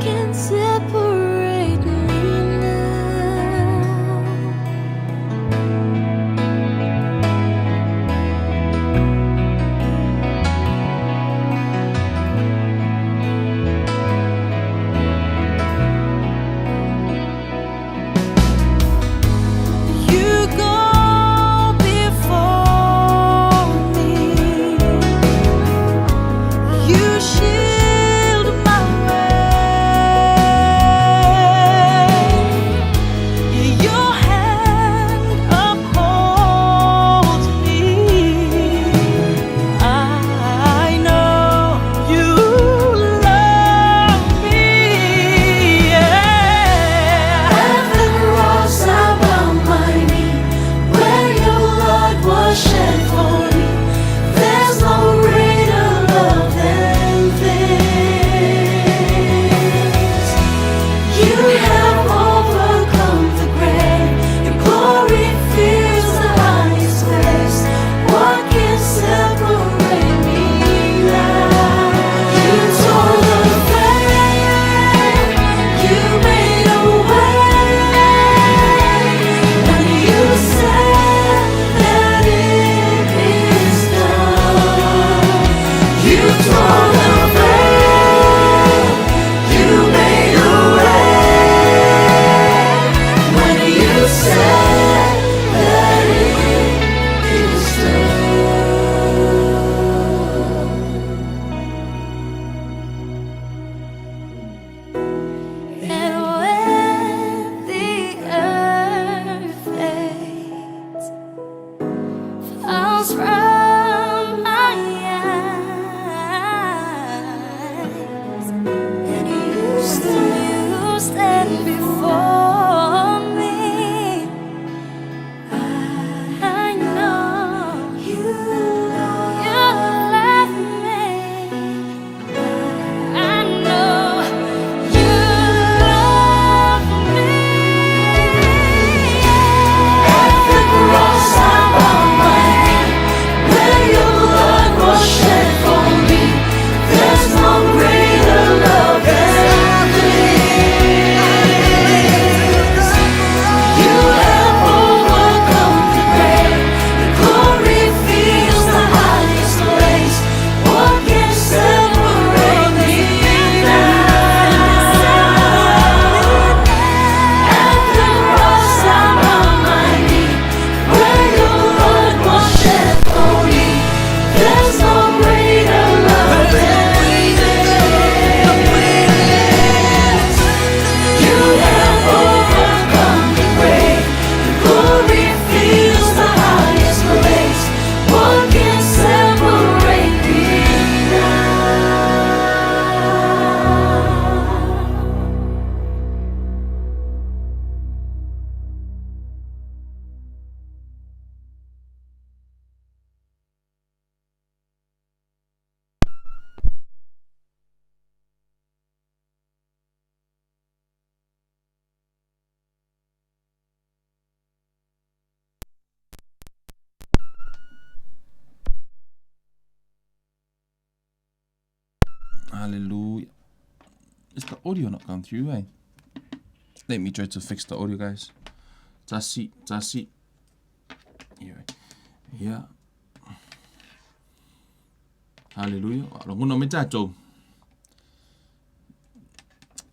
can separate me now? You go before me. You shield my way. Your hand upholds me. I know you love me. Yeah. At the cross I bow my knee, where your blood was shed for me. There's no greater love than this. You have overcome the grave. Your glory fills the highest place. What can separate me now? You tore the veil. You made a way. And you said that it is done. You tore the veil. You made a way. When you said that it is done. And when the earth fades, falls from my eyes, and you stand before me, I know you love me. I know you love me. At the cross I bow my knee, where your blood was shed for me. There's no greater love than this. You have overcome the grave. Your glory fills the highest place. What can separate me now? At the cross I bow my knee, where your blood was shed for me. There's no greater love than this. You have overcome the grave. Your glory fills the highest place. What can separate me now? Hallelujah. Is the audio not going through, eh? Let me try to fix the audio, guys. Tasi, tasi. Yeah. Yeah. Hallelujah. Lagona me tātou.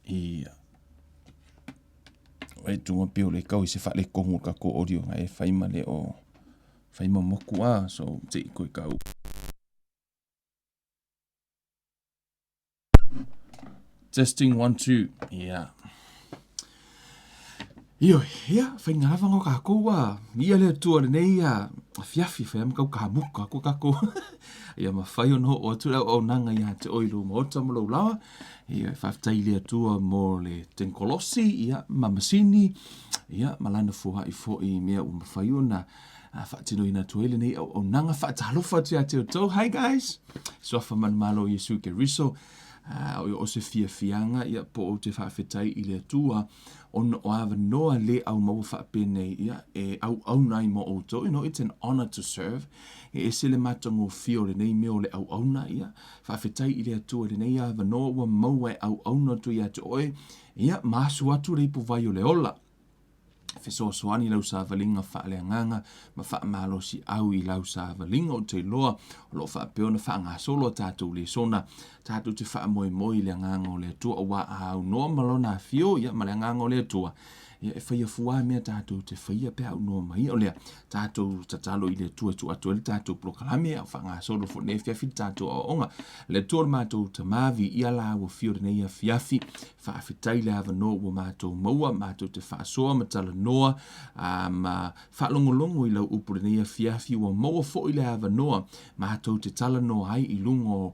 Ia. Wai tunga pio le kau i se whaale kongu ka ko audio ngai e whaima le o whaima moku a, so te i koe kau. Testing, 1, 2. Yeah. Ioe, ia, whainga lava ngā kākou a, ia le atua lenei a, fiafi, whai ama kau ka muka ko kākou. Ia ma whai ono o atu lau au nanga ia te oi lo maota mo lou lawa. Ia, whaftai le atua mo le tenkolosi, ia, ma masini, ia, ma lana fua'i fo'i mea ua mawhai ona faatinoina atu ai lenei auaunaga faatalofa atu ia te outou. Hi guys! Suafa manumalo Iesu Keriso. O se fiafiaga, ia, po ou te faafetai i le Atua, ona o avanoa le aumaua faapenei, ia, e auauna ai mo outou. You know, it's an honor to serve. E ese le matagofie o lenei mea o le auauna, ia. Faafetai i le Atua i lenei avanoa ua maua e auauna atu ia te oe, ia, ma asu atu le ipuvai o le ola. Fesoasoani i lau savaliga faaleagaga ma faamalosiau i lau savaliga. Ou te iloa o lo o faapea ona faagasolo a tatou lesona, tatou te faamoemoe i le agaga o le Atua, aua a aunoa ma Lona afio, ia, ma le agaga o le Atua, ia, e faia fua mea tatou te faia pe a aunoa ma ia. O lea, tatou tatalo i le Atua e tuu atu ai le tatou polokalame, a o faagasolo foi lenei afiafi le tatou aoaoga. Le Atua o le matou Tama, viia lau afio i lenei afiafi, Faafetai le avanoa ua matou maua, matou te faasoa ma talanoa ma faalogologo i lau upu lenei afiafi. Ua maua foi le avanoa matou te talanoa ai i luga o,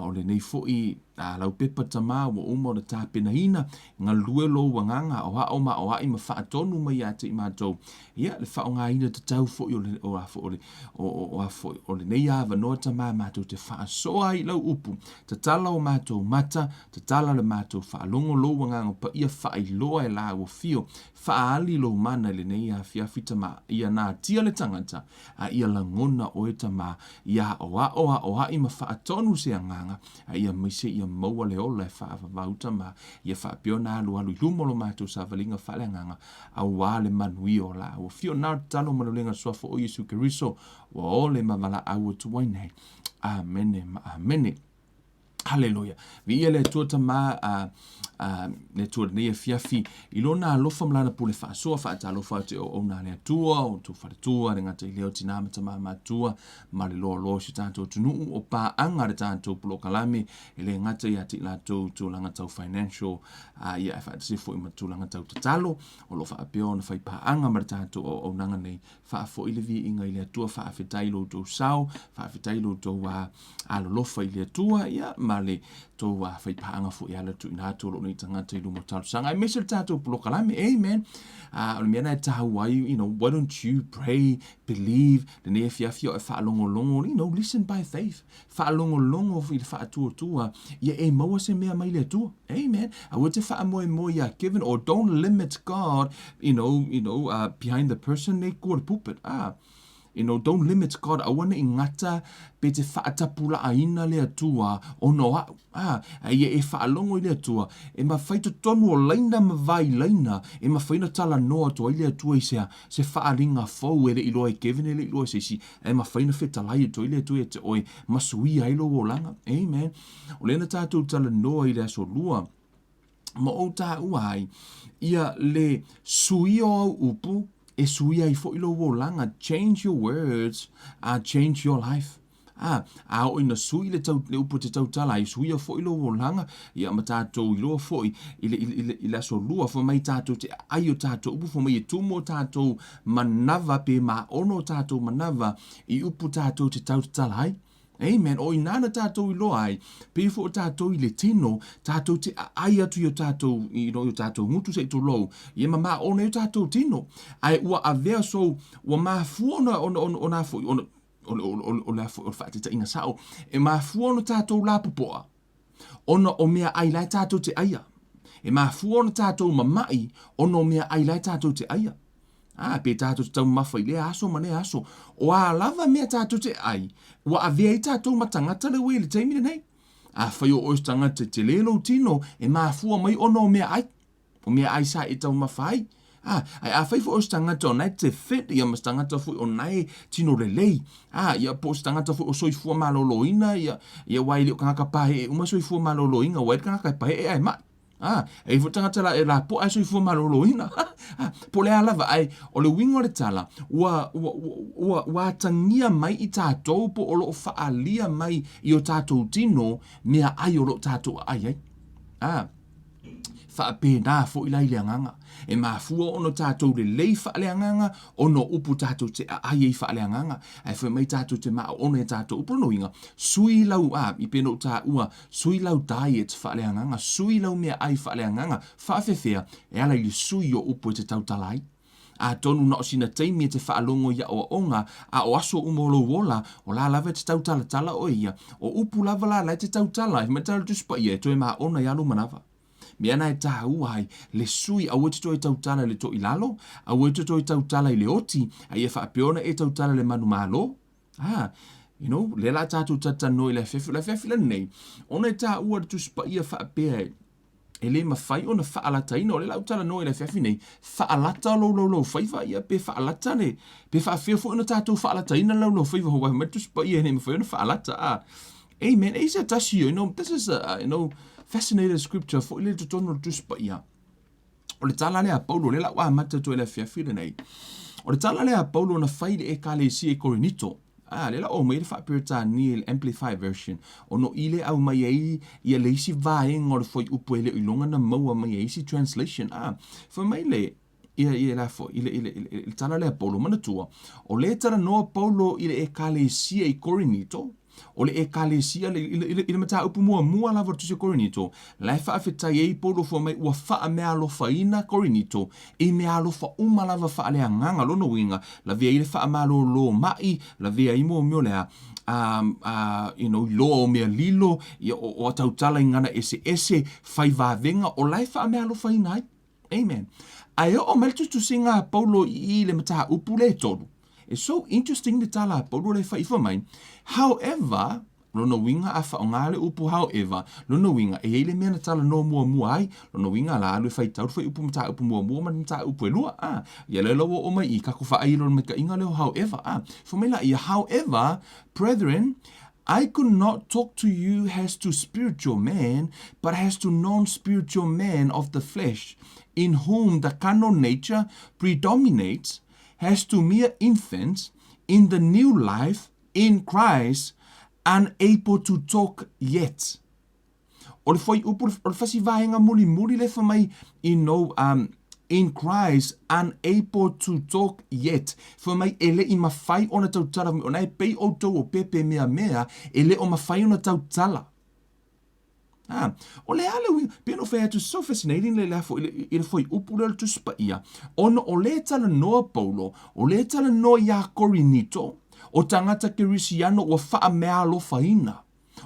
o lenei foi lau pepa Tama ua uma ona tapenaina, galue lou agaga aoao ma aoai ma faatonu mai ia te i matou. Ia, le faaaogaina tatau foi o le, o, o, le, o, o, o, foi, o lenei avanoa Tama matou te faasoa ai i lau upu, tatala o matou mata, Tatala le matou faalogo lou agaga paia faailoa e la ua fio faaali lou mana i lenei afiafi Tama ia natia le tagata a ia lagona oe Tama ia aoao aoai ma faatonu se agaga a ia maise ia maua le ola e faavavau Tama ia faapea ona alualu i luma o lo matou savaliga faaleagaga auā le manuia o la ua fio na o tatalo ma le ulega suafa o Iesu Keriso ua ole ma valaau atu ai nei. Amene ma amene. Haleluia. Viia le Atua Tama, a, a, le Atua lenei afiafi, i lona alofa ma lana pule faasoa, faatalofa atu i auauna a le Atua, o outou faletua, le gata i lea o tinā ma tamā matua, ma le loaloa o si o tatou atunuu, o paaga le tatou polokalame, e le gata ia te i latou i tulaga tau financial, a, ia ae faatasi foi ma tulaga tau tatalo, o lo o faapea ona fai paaga ma le tatou auaunaga nei, faafoi le viiga i le Atua, faafetai i lo outou sao, faafetai i lo outou a, alolofa i le Atua, ia, ma le tou a, faipaaga foi e ala tuuina atu o lou nei tagata i luma o talosaga, aemaise le tatou polokalame, amen. O le mea lena e taua ai, you know, why don't you pray, believe, lenei afiafi o e faalogologo, you know, listen by faith, faalogologo i le faatuatua, ia e maua se mea mai le Atua, amen. Aua te faamoemoe ia Kevin, or don't limit God, you know, behind the person nei kua le pulpit, ah. You know, don't limit God, aua ne i gata pe te faatapulaaina le Atua ona o a'u. A, a ia e faalogo i le Atua, e mafai totonu o laina ma vailaina, e mafai ona talanoa atu ai le Atua i se, se faaaliga fou e le i iloa e Kevin e le i iloa e se isi, ae mafai ona fetalai atu ai le Atua ia te oe ma suia ai lou olaga. Amen. O lea na tatou talanoa i le Aso Lua, ma ou taua ai, ia le suia o au upu e suia ai foi lou olaga. Change your words, change your life. A, a oo ina sui le, tau, le upu e te tautala ai, suia foi lou olaga, ia ma tatou iloa foi i le, i le, i le aso lua, fai mai tatou te aai o tatou upu, fai mai e tumu o tatou manava pe maono o tatou manava i upu tatou te tautatala ai. Amen. O inā na tātou iloa ai, pei foi o tātou i le tino, tātou te aai atu i o tātou, you know, i o tātou ngutu se i tulou, ia ma māona i o tātou tino. Ae ua avea so, ua mafua ona, ona, ona, ona foi, ona, o, o, o, o le a foi, o le faataitaiga sao, e mafua ona tātou lapopoa, ona o meaai la e tātou te aia. E mafua ona tātou mama'i ona o meaai la e tātou te aia. Ā, pe tātou te taumamafa i lea aso ma lea aso, o a lava mea tātou te ai, ua avea ai tātou ma tagata le uē i le taimi lenei. Afai o oe se tagata e tele lou tino, e mafua mai ona o meaai. O meaai sa e taumamafa ai. Ā, ae afai foi o se tagata o nae te fit, ia ma se tagata foi o nae tino lelei, ā, ia po o se tagata foi o soifua malōlōina, ia, ia aua e le o tagata pae'e uma soifua malōlōina, aua e le tagata e pae'e ae ma'i. Ā, e i ai foi tagata la, e lapoa ae soifua malōlōina. Ā, po o le a lava, ae o le uiga o le tala, ua, ua, ua, ua atagia mai i tātou po o lo o faaalia mai i o tātou tino meaai o lo o tātou aai ai. Ā, faapena foi la i le agaga. E mafua ona tātou lelei faaleagaga ona o upu tātou te aai ai faaleagaga. Ae fai mai tātou te maaona e tātou upu lona uiga, sui lau, ā, i pei ona ou tāua, Sui lau diet faaleagaga, sui lau meaai faaleagaga, faafefea, e ala i le sui o upu e te tautala ai. Atonu na o sina taimi e te faalogo i aʻoaʻoga, a o aso uma o lou ola, o la lava e te tautalatala oe ia. O upu lava la la e te tautala, e mai tala Tusi Paia, e toe māʻona iā lou manawa. Mea na e tāua ai le sui aua e te toe tautala i le toʻilalo, aua e te toe tautala i le oti, a ia faapea ona e tautala i le manumalo. Ah, you know, lea la tātou talatalanoa i le afiafi, o le afiafi lenei, ona e tāua le Tusi Paia faapea e, e le mafai ona faalataina, o lea la ou talanoa i le afiafi nei, faalata lou laulaufaiva, ia pe faalata le, pe faafefea foi ona tatou faalataina le laulaufaiva aua fai mai le Tusi Paia e le mafai ona faalata, ah. Amen. E i se tasi, you know, this is a, you know, fascinating scripture foi le totonu o le Tusi Paia. O le tala lea a Paulo, lea la ua amata atu ai le afiafi lenei. O le tala lea a Paulo na fai i le Ekalesia i Korinito. Ah, lea la ua aumai le faa-Peretania i le Amplified Version, ona o i lea e aumai ai ia le isi vaega o le fuaiupu e le o iloga na maua mai e isi translation. Ah, fai mai le, ia, ia la foi, i le, i le, i le, i le tala lea a Paulo, manatua, o lea e talanoa Paulo i le Ekalesia i Korinito, O le Ekalesia, i le, i le, i le mataupu muamua lava o le Tusi o Korinito, la e faafetai ai Paulo fai mai ua faameaalofaina Korinito i meaalofa uma lava faaleagaga, lona uiga, lavea ai le faamalōlō maʻi, lavea ai mo mea o le a, a, a, you know, iloa o mea lilo, ia, o, o tautala i gana eseese, fai vavega, o la e faameaalofaina ai. Amen. Ae oo mai le tusitusiga a Paulo i i le mataupu lea e tolu. It's so interesting le tala a Paulo lea e fai ifo mai. However, lona uiga a faaaoga le upu however, lona uiga e i ai le mea na talanoa muamua ai, lona uiga la alu e faitau le fuaiupu mataupu muamua ma le mataupu e lua. Ah, ia lea la ua oo mai i takou faailo i le maikaʻiga lea o however. Ah, fai mai laia, however, brethren, I could not talk to you as to spiritual men, but as to non-spiritual men of the flesh, in whom the carnal nature predominates, as to mere infants in the new life in Christ, unable to talk yet. O le fuaiupu, o le fasi vaega mulimuli lea fai mai, you know, um, in Christ, unable to talk yet. Fai mai, e le i mafai ona tautala, o na e pei outou o pepe meamea, e le o mafai ona tautala. Ah, o le a le uiga, pei ona ou fai atu, so fascinating le, le, le, i le fuaiupu lea o le Tusi Paia, ona o lea e talanoa Paulo, o lea e talanoa iā Korinito, o tagata Kerisiano ua faameaalofaina.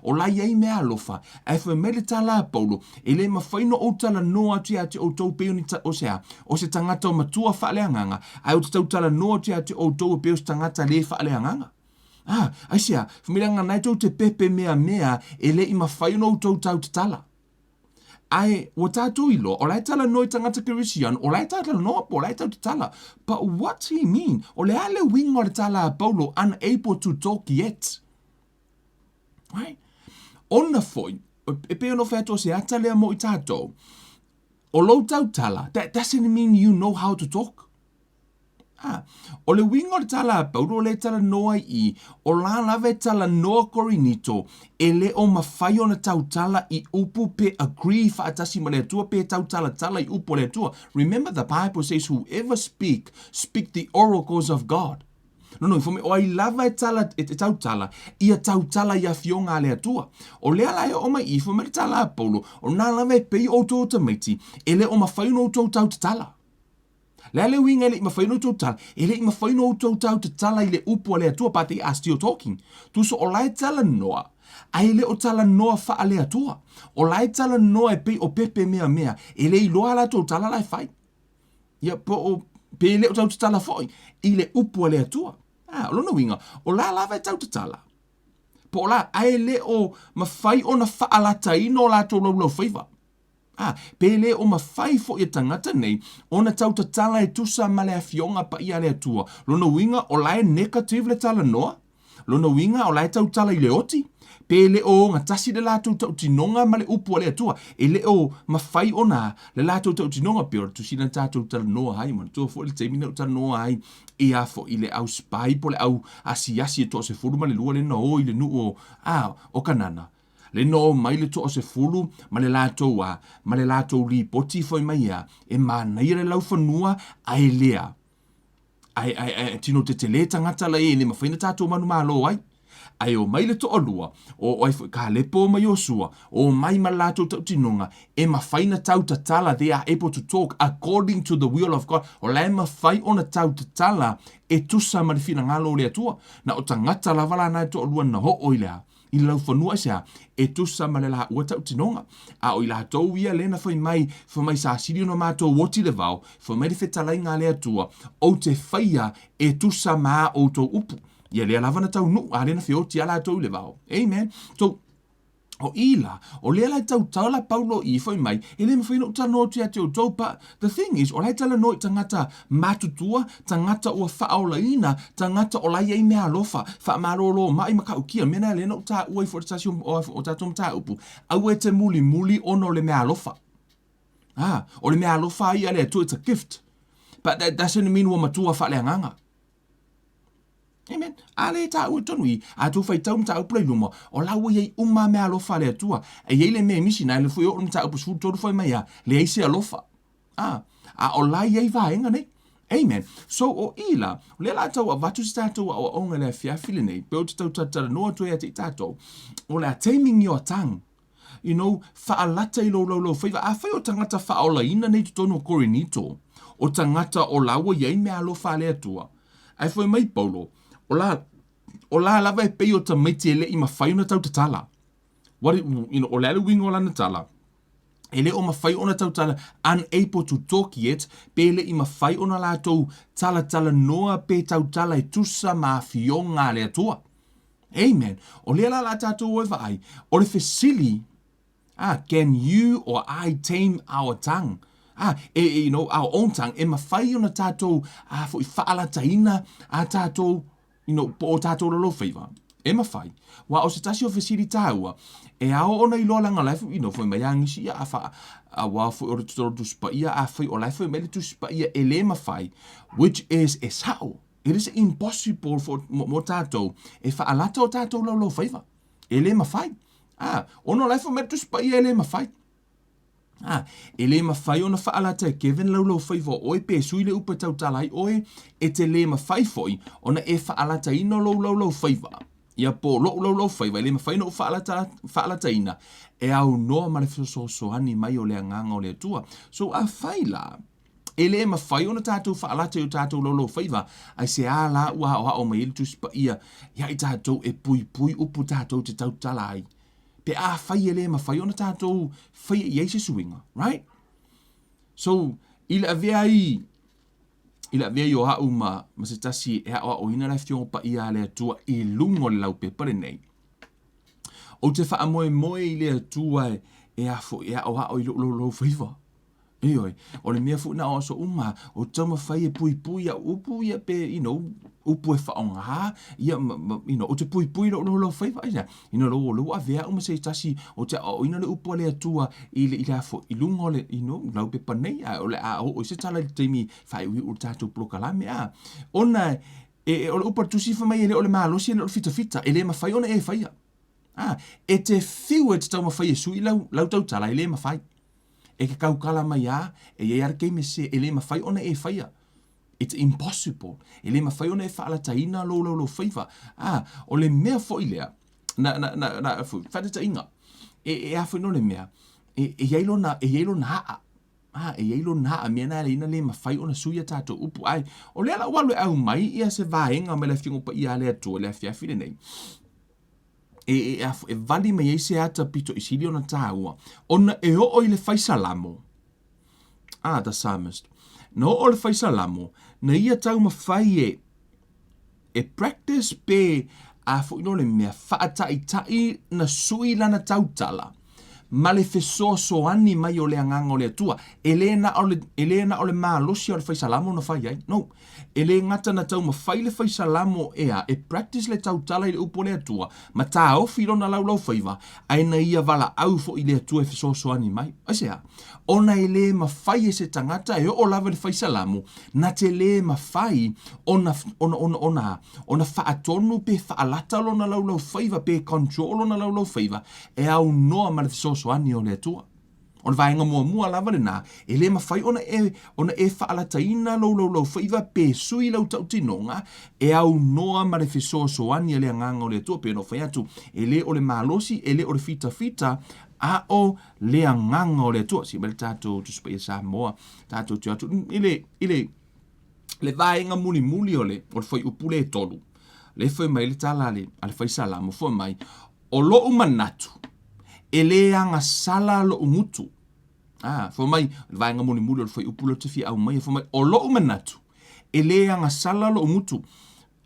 O la i ai mea alofa, ae fai mai le tala a Paulo, E le mafai ona ou talanoa atu ia te outou pei o ni ta, o se a, o se tagata o matua faaleagaga, ae ou te tau talanoa atu ia te outou e pei o se tagata lē faaleagaga. A, aisea, fai mai le agaga na e tou te pepe meamea e le i mafai ona outou tautatala. Ae ua tatou iloa, o la e talanoa i tagata Kerisiano, o la e talanoa po o la e tautatala. But what's he mean? O le a le uiga o le tala a Paulo, unable to talk yet? Right? Ona foi, e pei ona ou fai atu o se ata lea mo i tatou, o lou tautala, that doesn't mean you know how to talk. Ah, o le uiga o le tala a Paulo lea e talanoa ai i, o la lava e talanoa Korinito, e le o mafai ona tautala i upu pe agree faatasi ma le Atua pe tautalatala i upu a le Atua. Remember the Bible says whoever speak, speak the oracles of God. No no, fai mai, o ai lava e tala, e, e tautala, ia tautala i afioga a le Atua. O lea la e oo mai i, fai mai le tala a Paulo, o na lava e pei outou o tamaiti, e le o mafai ona outou tautatala. Le a le uiga e le i mafai ona outou tala, e le i mafai ona outou tautatala i le upu a le Atua, but they are still talking. Tusa o la e talanoa, ae e le o talanoa faale-Atua. O la e talanoa e pei o pepe meamea, e le iloa a latou tala la e fai. Ia, po o, pe le o tautatala foi i le upu a le Atua. A, o lona uiga, o la lava e tautatala. Po o la, ae le o mafai ona faalataina o latou laulaufaiva. A, pe le o mafai foi e tagata nei ona tautatala e tusa ma le Afioga Paia a le Atua. Lona uiga, o la e negative le talanoa, Lona uiga o la e tautala i le oti, pe le o ogatasi le latou tautinoga ma le upu a le Atua. E le o mafai ona le latou tautinoga, pei o le tusi na tatou talanoa ai, manatua foi le taimi na ou talanoa ai ia foi le au spy po o le au asiasi e toasefulu ma le lua lea na o i le nuu o, a, o Kanana. Le na o mai le toasefulu ma le latou a, ma le latou lipoti fai mai ia, e manaia le laufanua ae lea. Ae, ae, ae, tino tetelē tagata la e le mafai ona tatou manumalo ai. Ae omai le toalua, o ai foi Kalepo ma Iosua, omai ma le latou tautinoga, e mafai na tautatala, they are able to talk according to the will of God. O la e mafai ona tautatala e tusa ma le finagalo o le Atua. Na o tagata lava la na e toalua na oo i le a? I le laufanua aisea? E tusa ma le laua tautinoga. A o i latou ia lea na fai mai, fai mai sa sili ona matou oti le vao, fai mai le fetalaiga a le Atua, ou te faia e tusa ma a outou upu. Ia lea lava na taunuu, a lea na feoti a latou i le vao. Amen. So, o i la, o lea la e tautala Paulo i fai mai, e le mafai ona ou talanoa atu ia te outou, but the thing is, o la e talanoa i tagata matutua, tagata ua faaolaina, tagata o la e i ai meaalofa, faamalolo mai ma kaukia, mea na lea na ou taua ifo i se tasi o tatou mataupu, aua e te mulimuli ona o le meaalofa. Ah, o le meaalofa ai a le Atua, it's a gift. But that doesn't mean ua matua faaleagaga. Amen. A le taua tonu i a tou faitau mataupu la i luma, o la ua i ai uma meaalofa a le Atua. E i ai le mea e misi, na le foi oo le mataupu 13 fai mai a, leai se alofa. A, a o la i ai vaega nei. Amen. So, o i la, o lea la tau avatu se tatou aoaoga i le afiafi lenei, pe ou te tau talatalanoa atu ai ia te i tatou, o le a taming your tongue. You know, faalata i lou laulaufaiva. Afai o tagata faaolaina nei i totonu o Korinito, o tagata o la ua i ai meaalofa a le Atua. Ae fai mai Paulo, o la, o la lava e pei o tamaiti e le i mafai ona tautatala. What, you know, o le a le uiga o lana tala? E le o mafai ona tautala, unable to talk yet, pe le i mafai ona latou talatalanoa pe tautala e tusa ma afioga a le Atua. Amen. O lea la la tatou o e vaai, o le fesili, ah, can you or I tame our tongue? Ah, e, e, you know, our own tongue, e mafai ona tatou ah, foi faalataina a tatou, you know, po o tatou lalofaiva. E mafai. Wa o se tasi o fesili tāua, e ao ona iloa langa lai, you know, foi mai a ngisi ia, a wha, a wā foi o le totoro tusi paia, a whai o lai foi mai le tusi paia e le mafai, which is e sao. It is impossible for, mo, mo tātou e whaalata o tātou laulau whaiva. E le mawhai. Ah, ono lai fo mere tusi paia e le mawhai. Ah, e le mawhai ona whaalata e Kevin laulau whaiva o oe pe sui le upa tautala ai oe, e te le mawhai foi ona e whaalata ina lou laulau whaiva. Ia po lou laulau whaiva, e le mawhai na u whaalata, whaalata ina, e au noa ma le fesoasoani mai o le anganga o le Atua. So a whai la, E le mafai ona tatou faalata i o tatou laulaufaiva, aisea la ua aoao mai ai le Tusi Paia ia i tatou e puipui upu tatou te tautala ai? Pe afai e le mafai ona tatou faia i ai se suiga, right? So, i le avea ai, i le avea ai o a'u ma, ma se tasi e aoaoina le Afioga Paia a le Atua i luga o le laupepa lenei, ou te faamoemoe i le Atua e, e afo, e aoao i lou laulaufaiva. Ioe, o le mea foi na o aso uma, o taumafai e puipui au upu ia pe, you know, upu e faaaoga, ia, ma, ma, you know, ou te puipui lou lau faiva, ia, you know, lou, lou avea au ma se tasi, o te aoaoina le upu a le Atua i le, i le afo, i luga o le, you know, laupepa nei, a o le a oo i se tala i le taimi faaiuiu o le tatou polokalame, a, ona, e, e, o le upu a le Tusi fai mai e le o le malosi e le o le fitafita, e le mafai ona e faia. A, e te fiu e te taumafai e sui lau, lau tautala, e le mafai. E ke kaukala mai a, e iai a le keime se, e le mafai ona e faia. It's impossible. E le mafai ona e faalataina lou lau lou faiva. A, o le mea foi lea, na, na, na, na, foi, faataitaiga, e, e a foi no le mea, e, e iai lona, e iai lona aa. A, e iai lona aa, mea na e leina le mafai ona sui a tatou upu. Ai, o lea la ua alu e aumai ia se vaega mai le Afioga Paia a le Atua i le afiafi lenei. e, e, e vali mai ai se ata pito i sili ona tāua, ona e oo i le faisalamo, ah, the psalmist, na oo le faisalamo, na ia taumafai e, e practice pe a foi no le mea faataita'i na sui lana tautala ma le fesoasoani mai o le agaga o le Atua. E le na o le, e le na o le malosi o le faisalamo na fai ai. No. E le gata na taumafai le faisalamo e a, e practice le tautala i le upu a le Atua, ma taofi lona laulaufaiva, ae na ia valaau foi i le Atua e fesoasoani mai. Aisea? Ona e le mafai e se tagata e oo lava i le faisalamo, na te le mafai ona, ona, ona, ona, ona faatonu pe faalata lona laulaufaiva pe control lona laulaufaiva e aunoa ma le fesoasoani o le Atua. O le vaega muamua lava lena, e le mafai ona e, ona e faalataina lou laulaufaiva pe sui lau tautinoga e aunoa ma le fesoasoani a le Agaga o le Atua. Pei ona ou fai atu, e le o le malosi, e le o le fitafita, a o le Agaga o le Atua. Se i mai le tatou Tusi Paia Samoa, tatou te o atu i le, i le, le vaega mulimuli o le, o le fuaiupu lea e tolu. Lea fai mai le tala a le, a le Fai Salamo, fai mai, O loʻu manatu, e lē agasala loʻu gutu. A, fai mai, le vaega mulimuli o le fuaiupu lea ou te fia aumaia, fai mai, o loʻu manatu, e lē agasala loʻu gutu.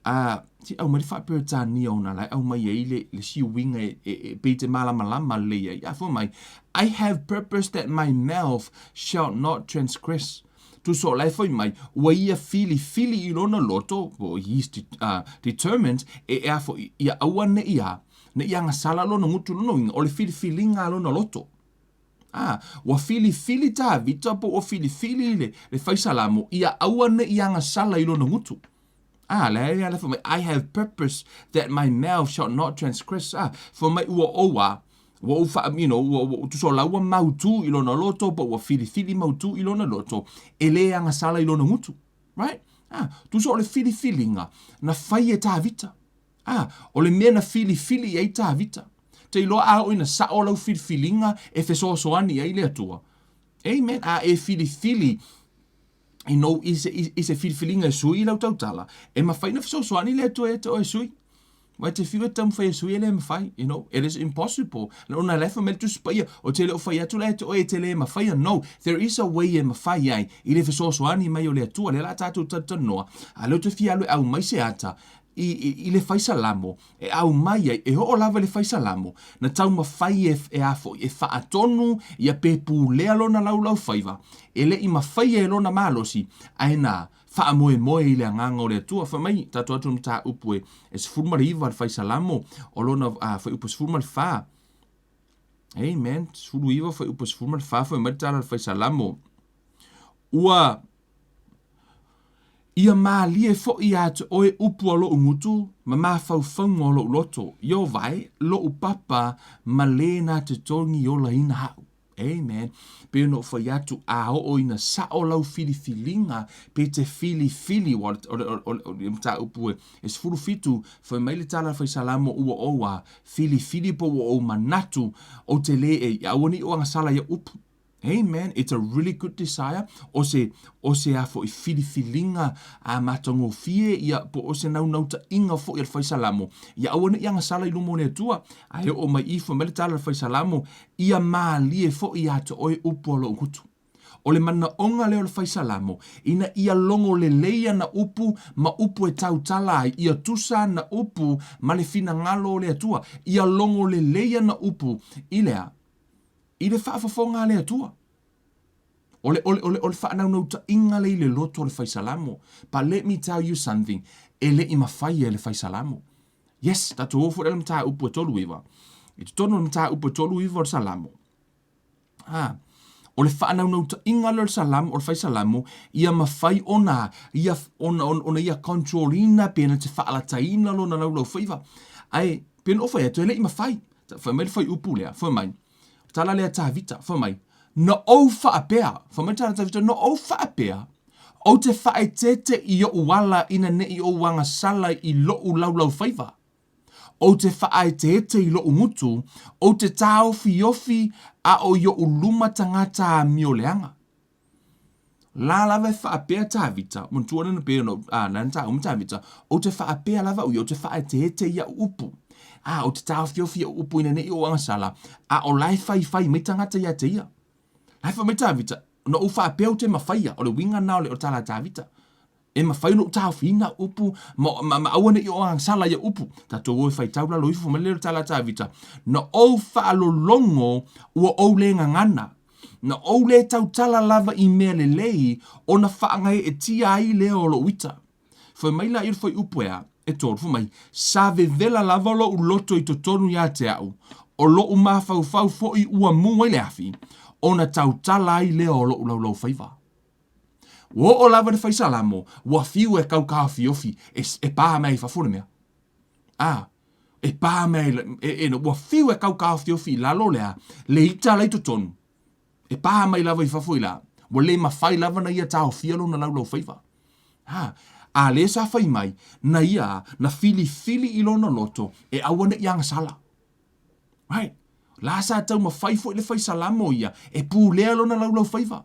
A, se i aumai le faa-Peretania ona la e aumai ai le, le isi uiga e, e, e pei te malamalama lelei ai. A, fai mai, I have purposed that my mouth shall not transgress. Tusa o la e fai mai, ua ia filifili i lona loto, po o he is determined, e ea foi, ia aua ne i a, ne i agasala lona gutu lona uiga, o le filifiliga a lona loto. A, ua filifili Tavita po ua filifili le, le faisalamo, ia aua ne i agasala i lona gutu. A, le ai ala fai mai, I have purpose that my mouth shall not transgress. A, fai mai ua ou a, ua ou faa, you know, ua, ua, tusa o la ua mautū i lona loto, po ua filifili mautū i lona loto, e lē agasala i lona gutu. Right? A, tusa o le filifiliga na fai e Tavita. A, o le mea na filifili i ai Tavita. Te iloa a oo ina sao lau filifiliga e fesoasoani ai le Atua. Amen. A e filifili i nou i se, i, i se filifiliga e sui i lau tautala, e mafai na fesoasoani le Atua ia te oe e sui. Ua e te fiu e taumafai e sui e le mafai, you know, it is impossible. Ona la e fai mai le Tusi Paia, ou te le o fai atu la ia te oe e te le mafaia. No, there is a way e mafai ai i le fesoasoani mai o le Atua. Lea la tatou talatalanoa, a lea ou te fia alu e aumai se ata i, i, i le fai salamo, e aumai ai, e oo lava i le fai salamo, na taumafai e, e a foi, e faatonu ia pe pulea lona laulaufaiva, e le i mafaia e lona malosi, ae na faamoemoe i le Agaga o le Atua. Fai mai, tatou atu i le mataupu e, e 19 le fai salamo, o lona a, fuaiupu 14. Amen. 19 fuaiupu 14, fai mai le tala a le fai salamo. Ua Ia mālie foʻi iā te oe upu a loʻu gutu ma mafaufauga o loʻu loto, Iovae, loʻu papa ma lē na te togi olaina aʻu. Amen. Pei ona ou fai atu, a oo ina sao lau filifiliga, pe te filifili, ua o le, o le, o le, o le mataupu e, e 17, fai mai le tala a le Faisalamo, ua ou a filifili po ua ou manatu, ou te lē e, ia aua ne i ou agasala ia upu. Amen. It's a really good desire. O se, o se a foʻi filifiliga a matagofie ia po o se naunauta-iga foʻi a le Faisalamo, ia aua ne i agasala i luma o le Atua. Ae oo mai i, fai mai le tala a le Faisalamo, ia mālie foʻi iā te oe upu a loʻu gutu. O le manaʻoga lea o le Faisalamo, ina ia logo lelei ana upu ma upu e tautala ai, ia tusa ana upu ma le finagalo o le Atua. Ia logo lelei ana upu i le a? I le faafofoga a le Atua. O le, o le, o le, o le faanaunauta-iga lea i le loto o le Faisalamo. But let me tell you something, e le i mafai e le Faisalamo. Yes, tatou o foi la i le mataupu e 39. I totonu o le mataupu e 39 o le Salamo, ah, o le faanaunauta-iga lea o le Salamo, o le Faisalamo, ia mafai ona, ia, ona, ona, ona ia control ina pe na te faalataina lona laulaufaiva. Ae, pei ona ou fai atu, e le i mafai. Fai mai le fuaiupu lea, fai mai, tala lea Tavita, fai mai, Na ou faapea, fai mai le tala Tavita, na ou faapea, ou te faaeteete i oʻu ala ina ne i ou agasala i loʻu laulaufaiva. Ou te faaeteete i loʻu gutu, ou te tāofiofi a o i oʻu luma tagata amioleaga. La lava e faapea Tavita, manatua lena pei ona, a, na ta uma Tavita, ou te faapea lava au ia, ou te faaeteete i au upu. A, ou te taofiofi i au upu ina ne i ou agasala, a o la e faifai mai tagata ia te ia. La e fai mai Tavita, na ou faapea ou te mafaia, o le uiga na o le, o le tala a Tavita. E mafai ona ou taofiina au upu, ma, ma, ma aua ne i ou agasala i au upu. Tatou o e faitau lalo ifo, fai mai lea o le tala a Tavita, na ou faalologo ua ou le gagana, na ou le tautala lava i mea lelei, ona faagaeetia ai lea o lou ita. Fai mai la i le fuaiupu e a, e tolu, fai mai, sa vevela lava lou loto i totonu ia te au, o lou mafaufau foi ua mu ai le afi, ona tautala ai lea o lou laulaufaiva. Ua oo lava le faisalamo, ua fiu e kaukaofiofi, e, e pā mai i fafo le mea. A, e pā mai, e, e, ua fiu e kaukaofiofi i lalo lea, le ita la i totonu. E pā mai lava i fafo i la, ua le mafai lava na ia taofia lona laulaufaiva. Ha, a lē sa fai mai, na ia na filifili i lona loto e aua ne i agasala. Right? La sa taumafai foi le fai salamo ia e pulea lona laulaufaiva.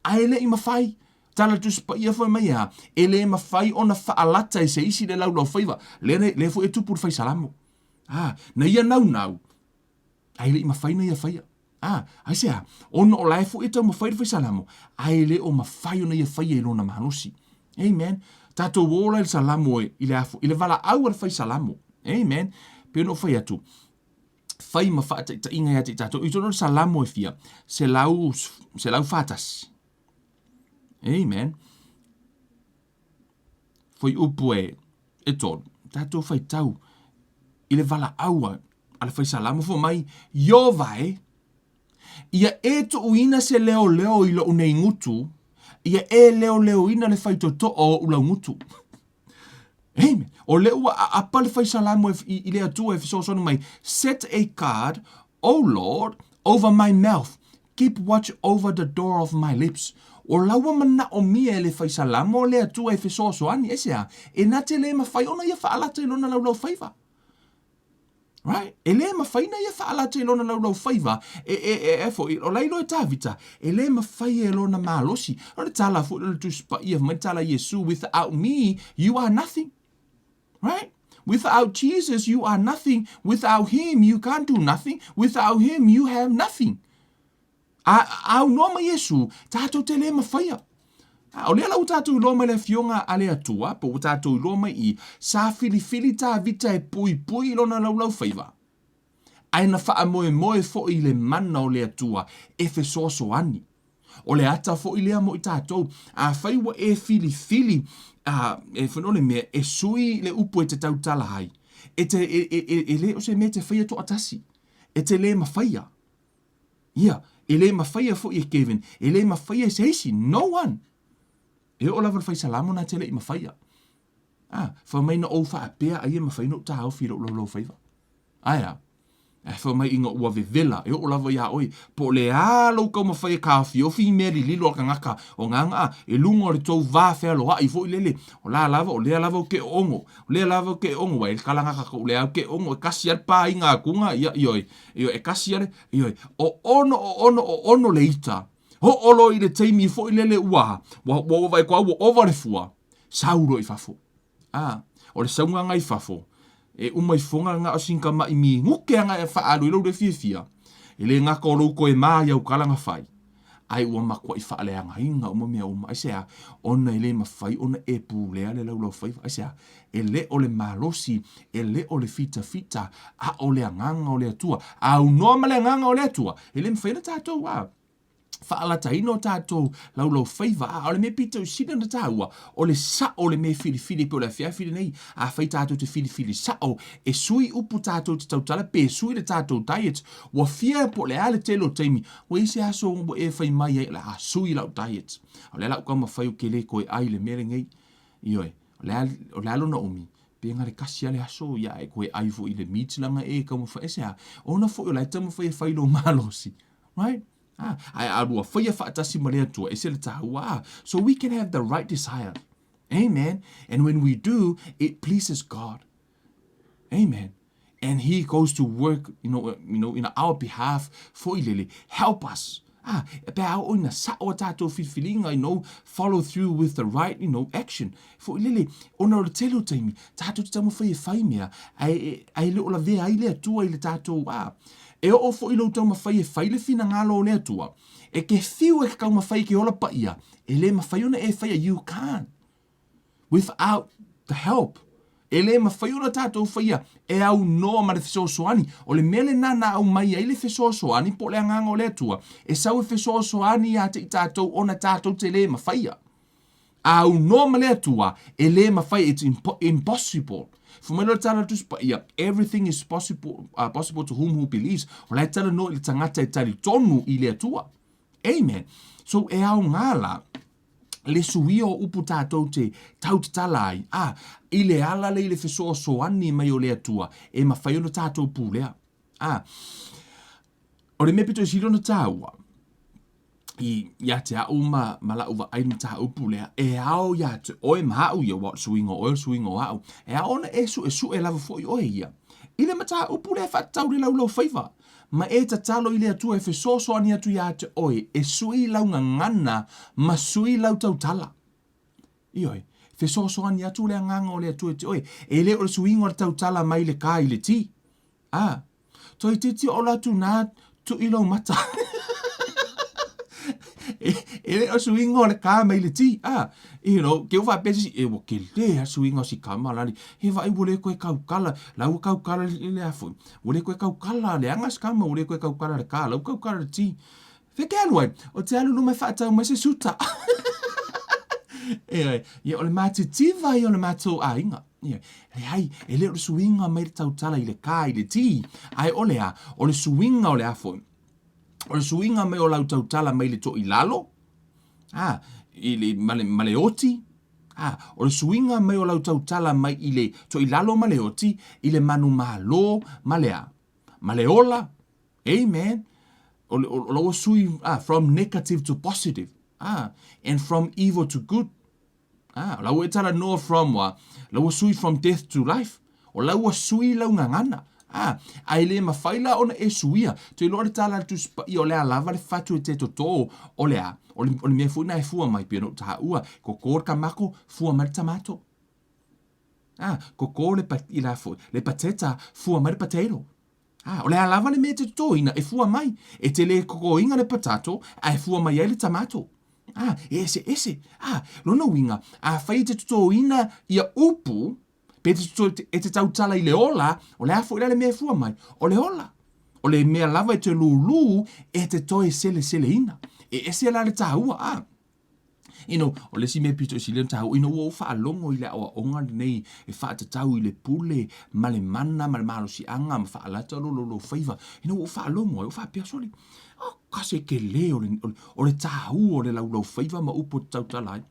Ae le i mafai. Tala Tusi Paia fai mai a, e le mafai ona faalata e se isi le laulaufaiva. Lea, lea foi e tupu le fai salamo. Ha, na ia naunau, ae le i mafai na ia faia. A, aisea? Ona o la e foi e taumafai le fai salamo, ae le o mafai ona ia faia i lona malosi. Amen. Tatou ola i le salamo e, i le afo, i le valaau a le fai salamo. Amen. Pei ona ou fai atu, fai ma faataitaiga ia te i tatou. I totonu o le salamo e fia, 141. Amen. Fuaiupu e, e tolu, tatou faitau i le valaau a, a le faisalamo fai mai, Iova e, ia e tuuina se leoleo i lou nei gutu, ia e leoleoina le faitotoa o ou laugutu. Amen. O lea ua aapa le faisalamo e, i, i le Atua e fesoasoani mai, Set a guard, O Lord, over my mouth, Keep watch over the door of my lips. O la ua manaomia e le fai salamo le Atua e fesoasoani, aisea? E na te le mafai ona ia faalata i lona laulaufaiva. Right? E le mafai na ia faalata i lona laulaufaiva, e, e, e, e foi, o la iloa e Tavita, e le mafai e lona malosi. O le tala foi o le Tusi Paia, fai mai le tala a Iesu, without me, you are nothing. Right? Without Jesus, you are nothing. Without him, you can't do nothing. Without him, you have nothing. A, a aunoa mai Iesu, tātou te le mawhaia. A, o lea la ua tātou iloa mai le afioga a le Atua, po ua tātou iloa mai i, sa filifili Tāvita e puipui i lona laulau faiva. Ae na faamoemoe foi i le mana o le Atua e fesoasoani. O le ata foi lea mo i tatou, afai ua e filifili, a, e whano o le mea, e sui le upu e te tautala ai, e te, e, e, e, e le o se mea e te whaia toatasi, e te le mawhaia. Ia, e le mawhaia foi e Kevin, e le mawhaia e se isi, no one. E oo lava le whaisalamo nā te le i mawhaia. A, wha mai na ou whaapea ai e mawhai no tāofi i lou laulaufaiva. Ae a? Ae fai mai ina ua vevela, e oo lava iā ʻoe, po o le a lou taumafai e kāofiofi i mea lililo a kanaka o ngānga e luga o le tou wā fealoaʻi foi lele, o la lava, o lea lava o ke oogo, o lea lava o ke oogo, ua e kalangaka koʻu le au ke oogo, e kasi a le pāiga akuga, ia, ioe, ioe, e kasi a le, ioe, o ono, o ono, o ono le ita, hoʻolo i le taimi foi lele ua, ua, ua ua vaai koa ua ova le fua, sau loa i fafo. A, o le sauga i fafo, e uma ifoga na o sina maʻi miguke aga e faaalu ai lou le fiafia, e le gata o lou toe mā i au tala na fai, ae ua matuaʻi faaleagaina uma mea uma. Aisea? Ona e le mafai ona e pulea le laulaufaiva. Aisea? E le o le malosi, e le o le fitafita, a o le agaga o le Atua. A aunoa ma le agaga o le Atua, e le mafai ona tatou a faalataina o tatou laulaufaiva, a o le mea pito i sili ona taua, o le sao o le mea filifili e pei o le afiafi lenei. Afai tatou te filifili sao, e sui upu tatou te tautala pe sui le tatou diet, ua fia po o le a le tele o taimi, ua i ai se aso ua e fai mai ai, o le a sui lau diet, o le a lau taumafai ou te le toe ai i le mea lenei. Ioe, o le a, o le a lona umi, pe na le kasi lava le aso, ia e toe ai foi i le meat leaga e taumafai, aisea? Ona foi o la e taumafai e fai lou malosi. Right? Ah, ae a lua faia faatasi ma le Atua, ese le taua. Ah, so we can have the right desire. Amen. And when we do, it pleases God. Amen. And he goes to work, you know, you know, in our behalf, foi lele, help us. Ah, pe a oo ina sao a tatou filifiliga, you know, follow through with the right, you know, action. Foi lele, ona o le tele o taimi, tatou te taumafai e fai mea, ae, ae le o lavea ai le Atua i le tatou, ah, E oo foi lou taumafai e fai le finagalo o le Atua, e ke fiu e ke taumafai ke ola paia, e le mafai ona e faia, you can't, without the help. E le mafai ona tatou faia e aunoa ma le fesoasoani. O le mea lena na aumai ai le fesoasoani po o le agaga o le Atua, e sau e fesoasoani ia te i tatou ona tatou te le mafaia. A aunoa ma le Atua, e le mafai, it's impossible. Fai mai loa le tala a le Tusi Paia, everything is possible, uh, possible to whom who believes. O la e talanoa i le tagata e talitonu i le Atua. Amen. So e aoga la, le suia o upu tatou te tautatala ai, a, i le ala le i le fesoasoani mai o le Atua, e mafai ona tatou pulea. A, o le mea pito i sili ona tāua, I, iā te a'u ma, ma la'u vaai i le mataupu lea, e ao iā te oe ma a'u ia, ua o le suiga o oe o le suiga o a'u, e ao ona e su'esu'e lava fo'i oe ia i le mataupu lea e faatatau i le laulaufaiva, ma e tatalo i le Atua e fesoasoani atu iā te oe e sui lau gagana ma sui lau tautala. Ioe, fesoasoani atu le Agaga o le Atua i te oe, e le o le suiga o le tautala mai le ka i le ti. A, Toeitiiti oo la atu na tui lou mata. E, e le o suiga o le ka mai le ti. A, you know, ke u faapea se isi, e ua kele a suiga o si kama lali. He vaai ua le koe kaukala, la ua kaukala le, le a foi. Ua le koe kaukala leaga si kama, ua le koe kaukala le ka, la ua kaukala le ti. Fea ke alu ai? O te alu luma e faatau mai se suta. Ioe, ia o le matitiva ia o le matou aiga. Ioe, leai, e le o le suiga mai le tautala i le ka i le ti, ae o le a? O le suiga o le a foi? O le suiga mai o lau tautala mai le toilalo, a, i le, ma le, ma le oti, a, o le suiga mai o lau tautala mai i le toilalo ma le oti, i le manumalo ma le a? Ma le ola, Amen. O, o, o lau sui, ah, from negative to positive. Ah, and from evil to good. Ah, lau e tala noa from wa, lau sui from death to life. O lau sui lau ngangana. Ah, a e le mawhai la ona e suia. Toi loa le tala le tusi paia o le a lava le fatu e te toto o le a. O le, o le mea foi na e fua mai pia no ta ua. Ko ko ka mako fua mai le tamato. Ah, ko ko le pa, i la foi, le pateta fua mai le potato. Ā, o le a lava le mea e te totoina e fua mai, e te lē kokoina le patato, a e fua mai ai le tamato. Ā, e eseese. Ā, lona uiga, afai e te totoina ia upu, pe te toto, e te tautala i le ola, o le a foi la le mea e fua mai? O le ola. O le mea lava e te lūlū, e te toe seleseleina. E ese la le tāua, ā. You know, o le isi mea pito i sili ona tāua, you know, ua ou faalogo i le aoaoga lenei e faatatau i le pule ma le mana ma le malosiaga ma faalata o lo lou faiva. You know, ua ou faalogo ai, ua faapea, sole, oh, ka se kele o le, o le, o le tāua o le laulau faiva ma upu o te tautala ai.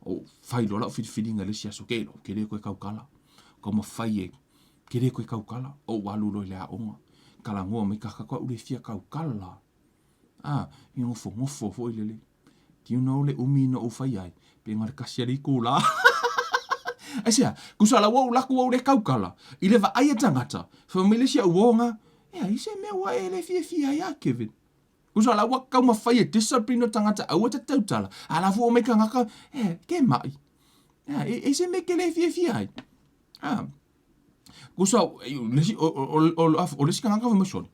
O fai loa lau filifiliga i le isi aso, ke lo, ke le koe kaukala. Kau mawhai e, ke le koe kaukala, o alu loa i le aoga. Kalagoa mai kaka koe au le fia kaukala. Ah, i ngofongofo foi lele. Do you know le umi na ou fai ai? Pe na o le kasi a le itulā. Aisea, kusa la ua ou laku au le kaukala, i le vaai a tagata, fai mai le isi au uoga, Ea, i se mea ua e le fiafia ai a, Kevin? Kusa la ua taumafai e discipline o tagata aua te tautala, a la fua mai kangaka, e, ke mai. Ea, e, e se mea ke le fiafia ai. Ah. Kusa, le isi, o, o, o, o le isi kangaka fai mai sole,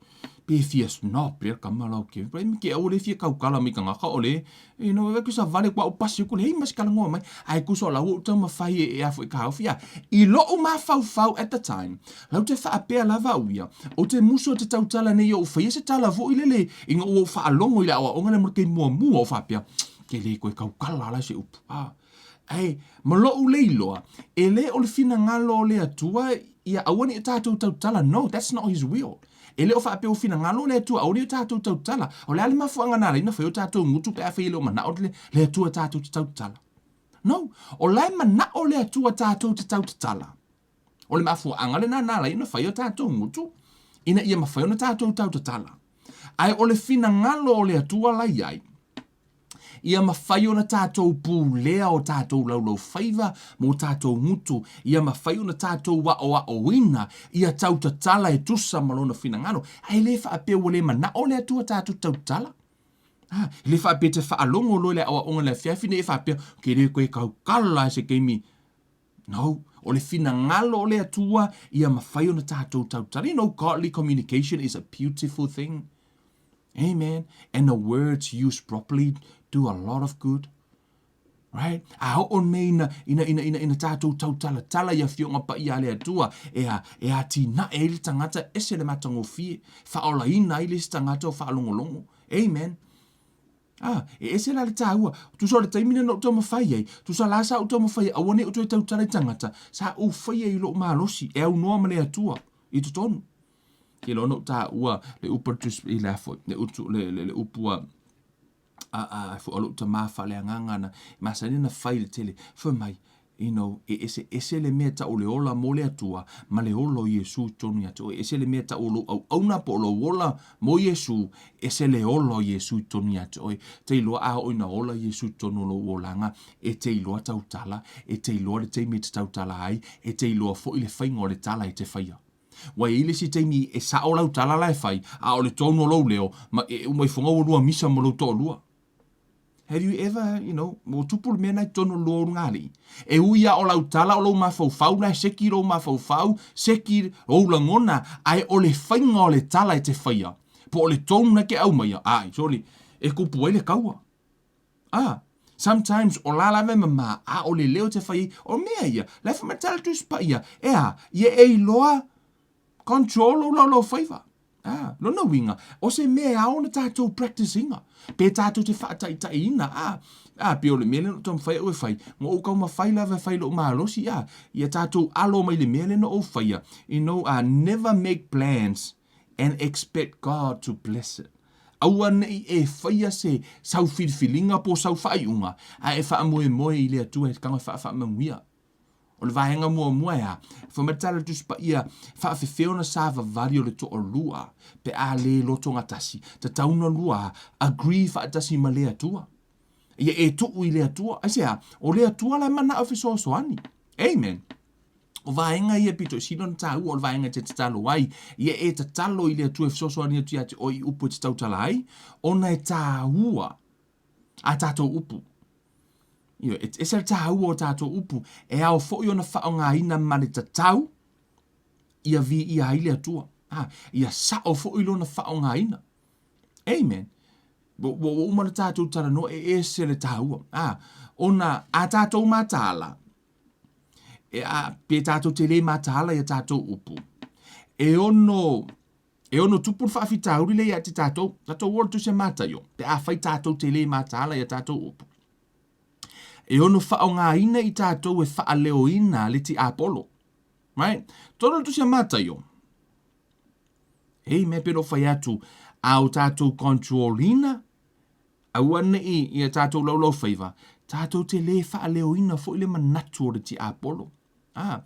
pe fia snob lea kama lau ke, pe ke au le fia kaukala mai kangaka o le, you know, e kusa vale kua u pasi ku le hei mas kalangoa mai, ai kusa o lau u taumafai e, e afo i ka haufi a. I lo'u mafaufau at the time, lau te faapea lava au ia, o te musu o te tautala nei o u whaia se tala voi lele, inga ua u whaalongo i le aoaoga le mo le kei muamua o faapea, ke le koe kaukala la se upu. Ah. Ae, ma loʻu le iloa, e le o le finagalo o le Atua ia aua ne i o tatou tautala, no, that's not His will. E le o faapea ua finagalo le Atua aua ne i o tatou tautala. O le a le mafuaaga na ala ai ona fai o tatou gutu pe afai e le o manao le, le Atua tatou te tautala? No, o la e manao le Atua tatou te tautatala. O le mafuaaga lena na ala ai ona fai o tatou gutu, ina ia mafai ona tatou tautatala. Ae o le finagalo o le Atua la i ai, Ia mafai ona tatou pulea o tatou laulaufaiva ma o tatou gutu, ia mafai ona tatou aoaoina ia tautatala e tusa ma Lona finagalo. Ae le faapea ua le manao le Atua tatou tautatala. Ha, e le faapea e te faalogo loa i le aoaoga i le afiafi nei e faapea, ke le koe kaukala e se keimi. No, o le finagalo o le Atua ia mafai ona tatou tautala. You know, godly communication is a beautiful thing. Amen. And the words used properly do a lot of good. Right? A oo nei ina, ina, ina, ina, ina tātou tautalatala i afioga paia a le Atua, e a, e atinae ai le tagata ese le matagofie, faaolaina ai le isi tagata o faalogologo. Amen. A, e ese la le tāua. Tusa o le taimi lena o taumafai ai, tusa la sa ou taumafai aua ne i ou toe tautala i tagata, sa ou faia i lou malosi, e aunoa ma le Atua i totonu. Ke loa na ou tāua le upu a le Tusi i le a foi, le utu, le, le, le upu a, a, a, a, a lou tamā faaleagaga na, e masani ona fai i le tele, fai mai, You know, e eseese le mea tau o le ola mo le Atua ma le ola o Iesū i totonu ia te oe. E ese le mea tau o lou auauna po o lou ola mo Iesū, ese le ola o Iesū i totonu ia te oe. Te iloa a oo ina ola Iesū i totonu o lou olaga, e te iloa tautala, e te iloa le taimi e te tautala ai, e te iloa foi le faiga o le tala e te faia. Ua i ai le isi taimi e sao lau tala la e fai, a o le tonu o lou leo, ma e uma ifoga ua lua misa ma lou toalua. Have you ever, you know, ua tupu le mea na i totonu o le lua ulugalii? E ui lava o lau tala o lou mafaufau la e seki lou mafaufau, seki ou lagona, ae o le faiga o le tala e te faia, po o le tone na e te aumaia, ai, sorry, e kupu ai le kaua. Ah, sometimes o la lava e mama, a o le leo e te fai ai, o mea ia, la e fai mai le tala Tusi Paia, e a, ia e iloa Control lou laulaufaiva. Ah, lona uiga, o se mea e ao ona tatou practice ina. Pe tatou te faataitaiina, ah, ah, pei o le mea lea na ou taumafai au e fai, na ou taumafai lava e fai lou malosi, ah, ia tatou alo mai le mea lea na ou faia, you know, ah, never make plans and expect God to bless it. Aua ne i e faia se sau filifiliga po o sau faaiuga, ae e faamoemoe i le Atua e tago e faafaamanuia. O le vaega muamua e a? Fai mai le Tala o le Tusi Paia, faafefea ona savavali o le toalua pe a le lotogatasi, tatau ona lua agree faatasi ma le Atua. Ia e tuu i le Atua. Aisea? O le Atua la e manao e fesoasoani. Amen. O vaega ia pito i sili ona taua o le vaega e te tatalo ai. Ia e tatalo i le Atua e fesoasoani atu ia te oe i upu e te tautala ai, ona e taua a tatou upu. Ioe, e ese le taua o tatou upu, e ao foi ona faaaogaina ma le tatau ia viia ai le Atua. Ah, ia sao foi lona faaaogaina. Amen. Ua, ua uma ona tatou talanoa e ese le taua. Ah, ona a tatou mataala, e a, pe tatou te le mataala ia tatou upu, e ono E ono tupu le faafitauli lea ia te tatou, tatou o le Tusi a Mataio, pe afai tatou te le mataala i a tatou upu. E ono faaaogaina i tatou e faaleoina le tiapolo. Right? Tonu le Tusi a Mataio. Hei, mea pe no fai atu, a o tatou controlina, aua nei ia tatou laulaufaiva, tatou te le faaleoina foi le manatu o le tiapolo. Ah,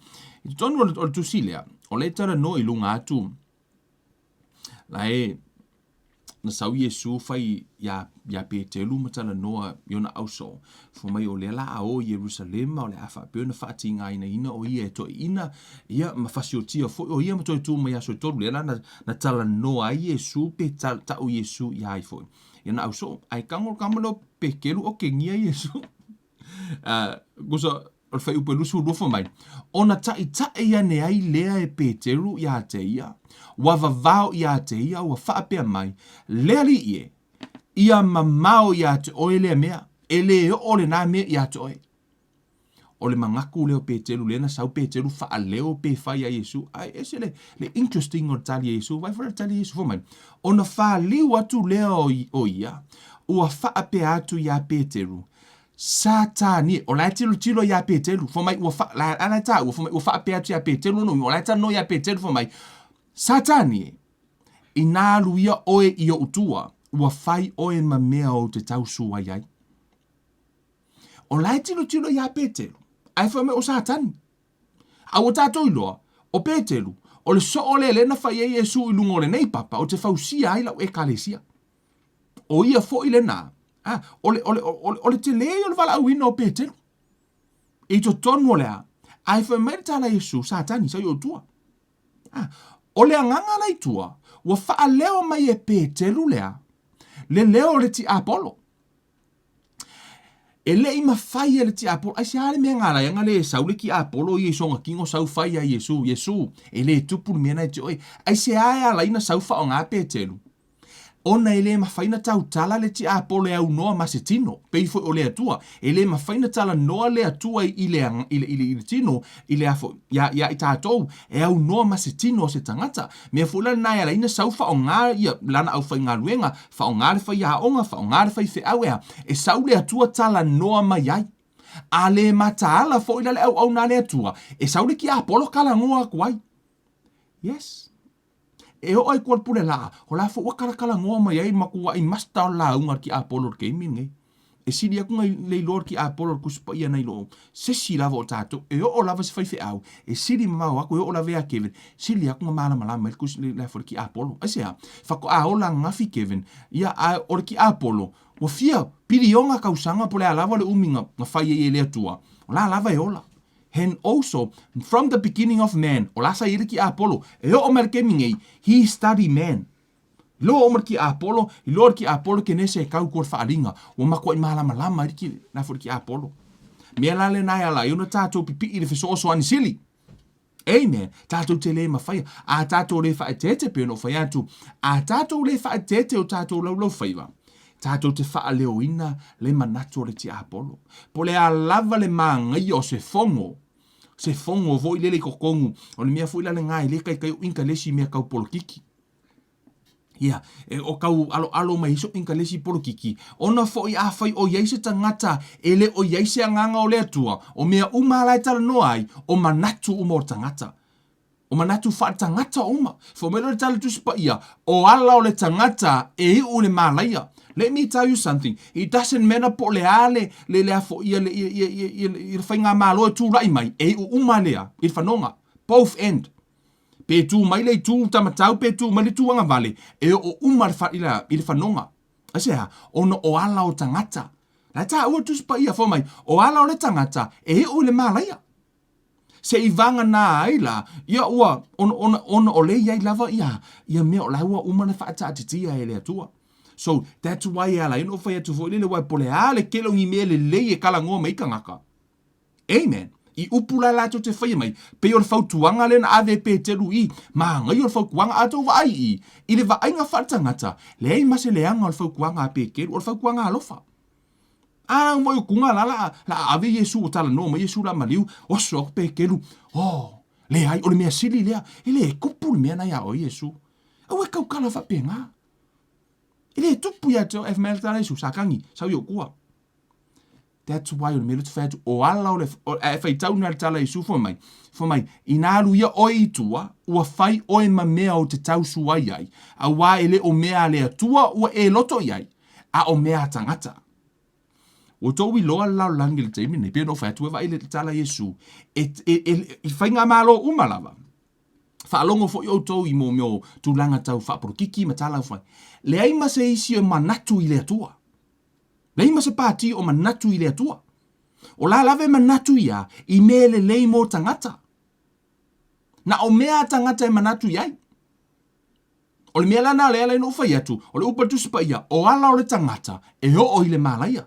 i totonu o le, o le tusi lea, o lea e talanoa i luga atu, la e na sau Iesu fai iā, iā Petelu ma talanoa i ona ausoo, fai mai o lea la a o i Ierusalema, o le a faapea ona faatigainaina o ia e toeaiina, ia ma fasiotia foi o ia ma toe tu mai aso e tolu, lea la na, na talanoa ai Iesu pe ta, ta'u Iesu iā ai foi i ona ausoo. Ae tago le tama lea o Petelu okegia Iesu. Uh, kusa, o le fuaiupu e 22 fai mai, ona taʻitaʻi ane ai lea e Peteru iā te ia, ua vavao iā te ia, ua faapea mai, Le Alii e, ia mamao iā te oe lea mea, e lē oo lenā mea iā te oe. O le manatu lea o Peteru, lea na sau Peteru faaleo pe fai iā Iesu, ae ese le, le interesting o le tali a Iesu, vaai foi la le tali a Iesu, fai mai, ona faliu atu lea o, o ia, ua faapea atu iā Peteru, Satani, o la e tilotilo iā Peteru, fai mai ua fa, la, la e taua, fai mai ua faapea atu iā Peteru lona uiga, o la e talanoa iā Peteru, fai mai, Satani e, inā alu ia oe i oʻu tua, ua fai oe ma mea ou te tausuai ai. O la e tilotilo iā Peteru, ae fai mai o Satani. A ua tatou iloa, o Peteru, o le soo lea lea na fai ai Iesu i luga o lenei papa, ou te fausia ai lau Ekalesia. ʻO ia foi lenā, a, o le, o le, o le, o le telē ia o le valaauina o Peteru. I totonu o le a, ae fai mai le tala a Iesu, Satani, sau i ou tua. A, o le agaga la i tua, ua faaleo mai e Peteru lea, le leo o le tiapolo. E le i mafai e le tiapolo, aisea le mea na ala ai ona le sau le tiapolo ia i sona tino sau fai iā Iesu, Iesu, e le tupu le mea na ia te oe. Aisea e ala ai ona sau faaaoga Peteru? Ona e le mafai ona tautala le tiapolo e aunoa ma se tino, pei foi o le Atua. E le mafai ona talanoa le Atua i le, i le, i le, i le tino, i le a foi, iā, iā i tatou, e aunoa ma se tino o se tagata. Mea foi la lena e ala ai ona sau faaaoga ia lana aufaigaluega, faaaoga le faiaoga, faaaoga le faifeau, e a? E sau le Atua talanoa mai ai. A le mataala foi la le auauna a le Atua, e sau le tiapolo talanoa atu ai. Yes. E oo ai kua le pule laa, o la foi ua talatalanoa mai ai matuaʻi masta o le lauga a le tiapolo i le taimi lenei. E sili atu ngai le iloa o le tiapolo o le Tusi Paia nai lo sesi lava o tatou. E oo lava se faifeau e sili mamao atu, e oo lava ia Kevin, sili atu na malamalama ai le Tusi le a foi le tiapolo. Aisea? Faatoa ola ananafi Kevin, ia a o le tiapolo ua fia piliona tausaga po o le a lava le umi na fai ai e le Atua, o la lava e ola. And also, from the beginning of man, o la sa i ai le tiapolo, e oo mai le taimi nei, he study man. Iloa uma le tiapolo, iloa le tiapolo kenese e tau i tua o le faaaliga, ua matuai malamalama ai le ti, la foi le tiapolo. Mea la lena e ala ai ona tatou pipii i le fesoasoani sili. Amen. Tatou te le mafaia. A tatou le faaeteete, pei ona ou fai atu, a tatou le faaeteete o tatou laulaufaiva, tatou te faaleoina le manatu o le tiapolo. Po o le a lava le magaia o se fono, se fono foi lele i totonu, o le mea foi la lena e le taitai o inkalesi i mea tau polokiki. Ia, e o tau aloalo mai ai so inkalesi polokiki, ona foi afai o i ai se tagata e le o i ai se agaga o le Atua, o mea uma la e talanoa ai, o manatu uma o le tagata. O manatu faaletagata uma. Fai mai loa le tala i le Tusi Paia, o ala o le tagata e iu i le malaia. Let me tell you something, it doesn't matter po o le a le, le, le a foi, ia, le, ia, ia, ia, ia, ia le faigamalo e tulai mai, e iu uma lea i le fanoga. Both end. Pe tū mai le itu tamatau pe tū mai le itu agavale, e oo uma le fa, i, la, i le fanoga. Aisea? Ona o ala o tagata. La e tāua le Tusi Paia, fai mai, o ala o le tagata e iu i le mālaia. Se i vāganā ai la, ia ua, ona, ona, ona o le i ai lava ia, ia mea o la ua uma ona faataatitia e le Atua. So, that's why e ala ai ona ou fai atu foi lele, aua e po o le a le tele o ni mea lelei e talanoa mai ai tagata, Amen. I upu la latou te whaia mai, pei o le fautuaga lea na ave e Peteru i, māngai o le fautuaga a tou vaai i, i le vaaiga faaletagata, leai ma se leaga o le fautuaga a Peteru, o le fautuaga alofa. A mo i kuga la la la ave Iesu o talanoa mai Iesu la maliu, oso aku Peteru, oh, leai, o le mea sili lea, e le tupu le mea na iā oe Iesu. Aua e tautala faapena. E le tupu ia te oe, e fai mai le tala Iesu, Satani, sau i ou tua. That's why o le mea lea ou te fai atu, o ala o le, o, a e faitau na le tala a Iesu fai mai, fai mai, inā alu ia oe i tua, ua fai oe ma mea ou te tausuai ai, auā e le o mea a le Atua ua e loto i ai, a o mea a tagata. Ua tou iloa le lalolagi i le taimi lenei, pei ona ou fai atu, ua vaai le tala a Iesu, e, e, e, i faigamalo uma lava, faalogo foi outou i mea o tulaga tau faapolokiki ma tala ua fai, leai ma se isi e manatu i le Atua. Leai ma se pāti o manatu i le Atua. O la lava e manatu ia i mea lelei mo tagata. Na o mea a tagata e manatu i ai. O le mea la na lea la ina ou fai atu, o le upu a le Tusi Paia, o ala o le tagata e oo i le malaia.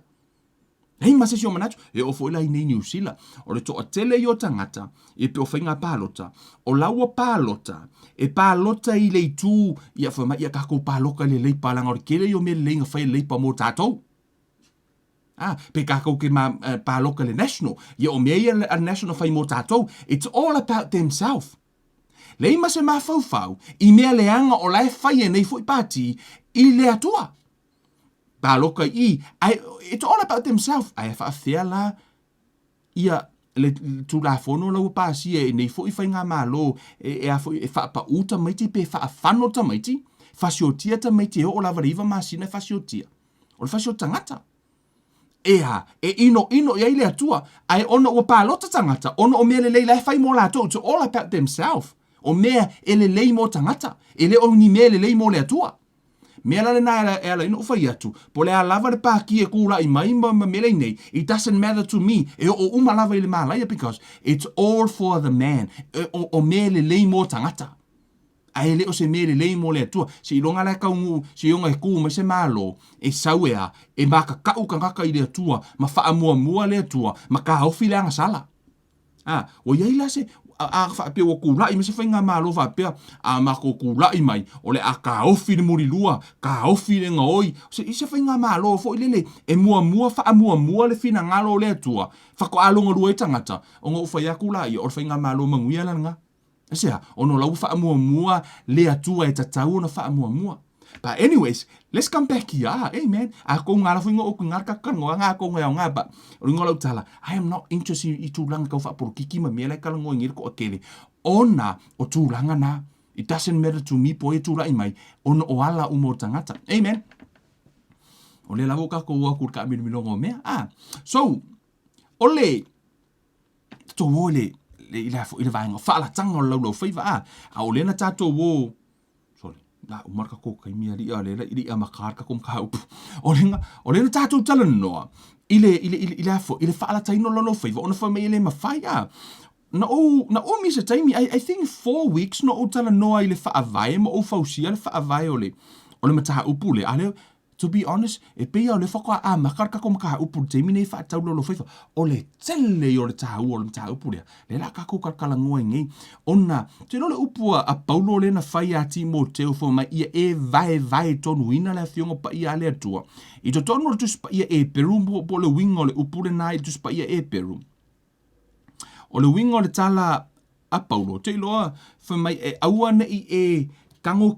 Leai ma se isi o manatu, e oo foi la i nei Niu Sila. O le toatele ia o tagata, e pei o faiga palota, o laua palota, e palota i le itu, ia fai mai, ia tatou palota i le Leipa, leaga o le tele ia o mea lelei na fai e le Leipa mo tatou. Ah, pe tatou te ma, uh, palota i le National, ia o mea ia a le National fai mo tatou. It's all about themselves. Leai ma se mafaufau i mea leaga o la e fai e nei foi pati i le Atua. Palota i i, ae it's all about themselves. Ae faafefea la ia le Tulafono la ua pasia e nei foi faigamalo e, e a foi e faapaū tamaiti pe faafano tamaiti, fasiotia tamaiti e oo lava le iva masina e fasiotia. O le fasio tagata. Ea, e inoino i ai le Atua, ae ona ua palota tagata, ona o mea lelei la e fai mo latou, it's all about themselves. O mea e lelei mo tagata, e le o ni mea lelei mo le Atua. Mea la lena e ala ai ona ou fai atu, po o le a lava le pāki e kūlaʻi mai ma, ma mele nei, it doesn't matter to me, e oo uma lava i le mālaia because it's all for the man, e, o, o mea lelei mo tagata. Ae le o se mea lelei mo le Atua. Seiloga la e taunuu, seiloga e kū mai se Malo, e sau e a, e makakaʻu tagata i le Atua, ma faamuamua le Atua, ma kāofi le agasala. A, ua i ai la se, a, a faapea ua kulaʻi mai se faigamalo faapea, a matou kulaʻi mai, o le a kāofi le mulilua, kāofi le gaoi, se, i se faigamalo foi lele e muamua faamuamua le finagalo o le Atua, faatoa logalua ai tagata, ona ou fai atu laia, o le faigamalo manuia la lena. Aisea? Ona o la ua faamuamua le Atua e tatau ona faamuamua. But anyways, let's come back here. Ah, amen. A kou ngā la fuinga o ku ngā kakangoa ngā kou ngā ngā but o ringa lau tala, I am not interested i tūlanga kau whaapolokiki ma mea lai kalangoa i ngere ko akele. Ona o tūlanga nā, it doesn't matter to me po e tūlai mai, ona o ala uma o tangata. Amen. O lea lava ua tatou o atu i le taamilomiloga o mea. A, so, o le tatou o i le, le, i le, i le vaega o faalataga o le laulaufaiva, a, a o lea na tatou o, sorry, la uma le tatou taimi alii a o lea la i amata le tatou mataupu. O lea na, o lea na tatou talanoa i le, i le, i le, i le, a foi, i le faalataina o le laulaufaiva ona fai mai e le mafai, a. Na ou, na umi se taimi, I, I think 4 weeks na ou talanoa i le faavae ma ou fausia le faavae o le, o le mataupu lea. A lea, to be honest, e pei lava o lea faatoa amata le tatou mataupu i le taimi nei e faatatau laulaufaiva. O le tele ia o le taua o le mataupu lea, lea la tatou talatalanoa ai nei. Ona, ou te iloa o le upu a, a Paulo lea na fai ia Timoteo fai mai, ia e vaevae tonuina le Afioga Paia a le Atua. I totonu o le Tusi Paia Eperu, po o le uiga o le upu lena i le Tusi Paia Eperu, O le uiga o le tala a Paulo, te iloa fai mai e aua ne i e tago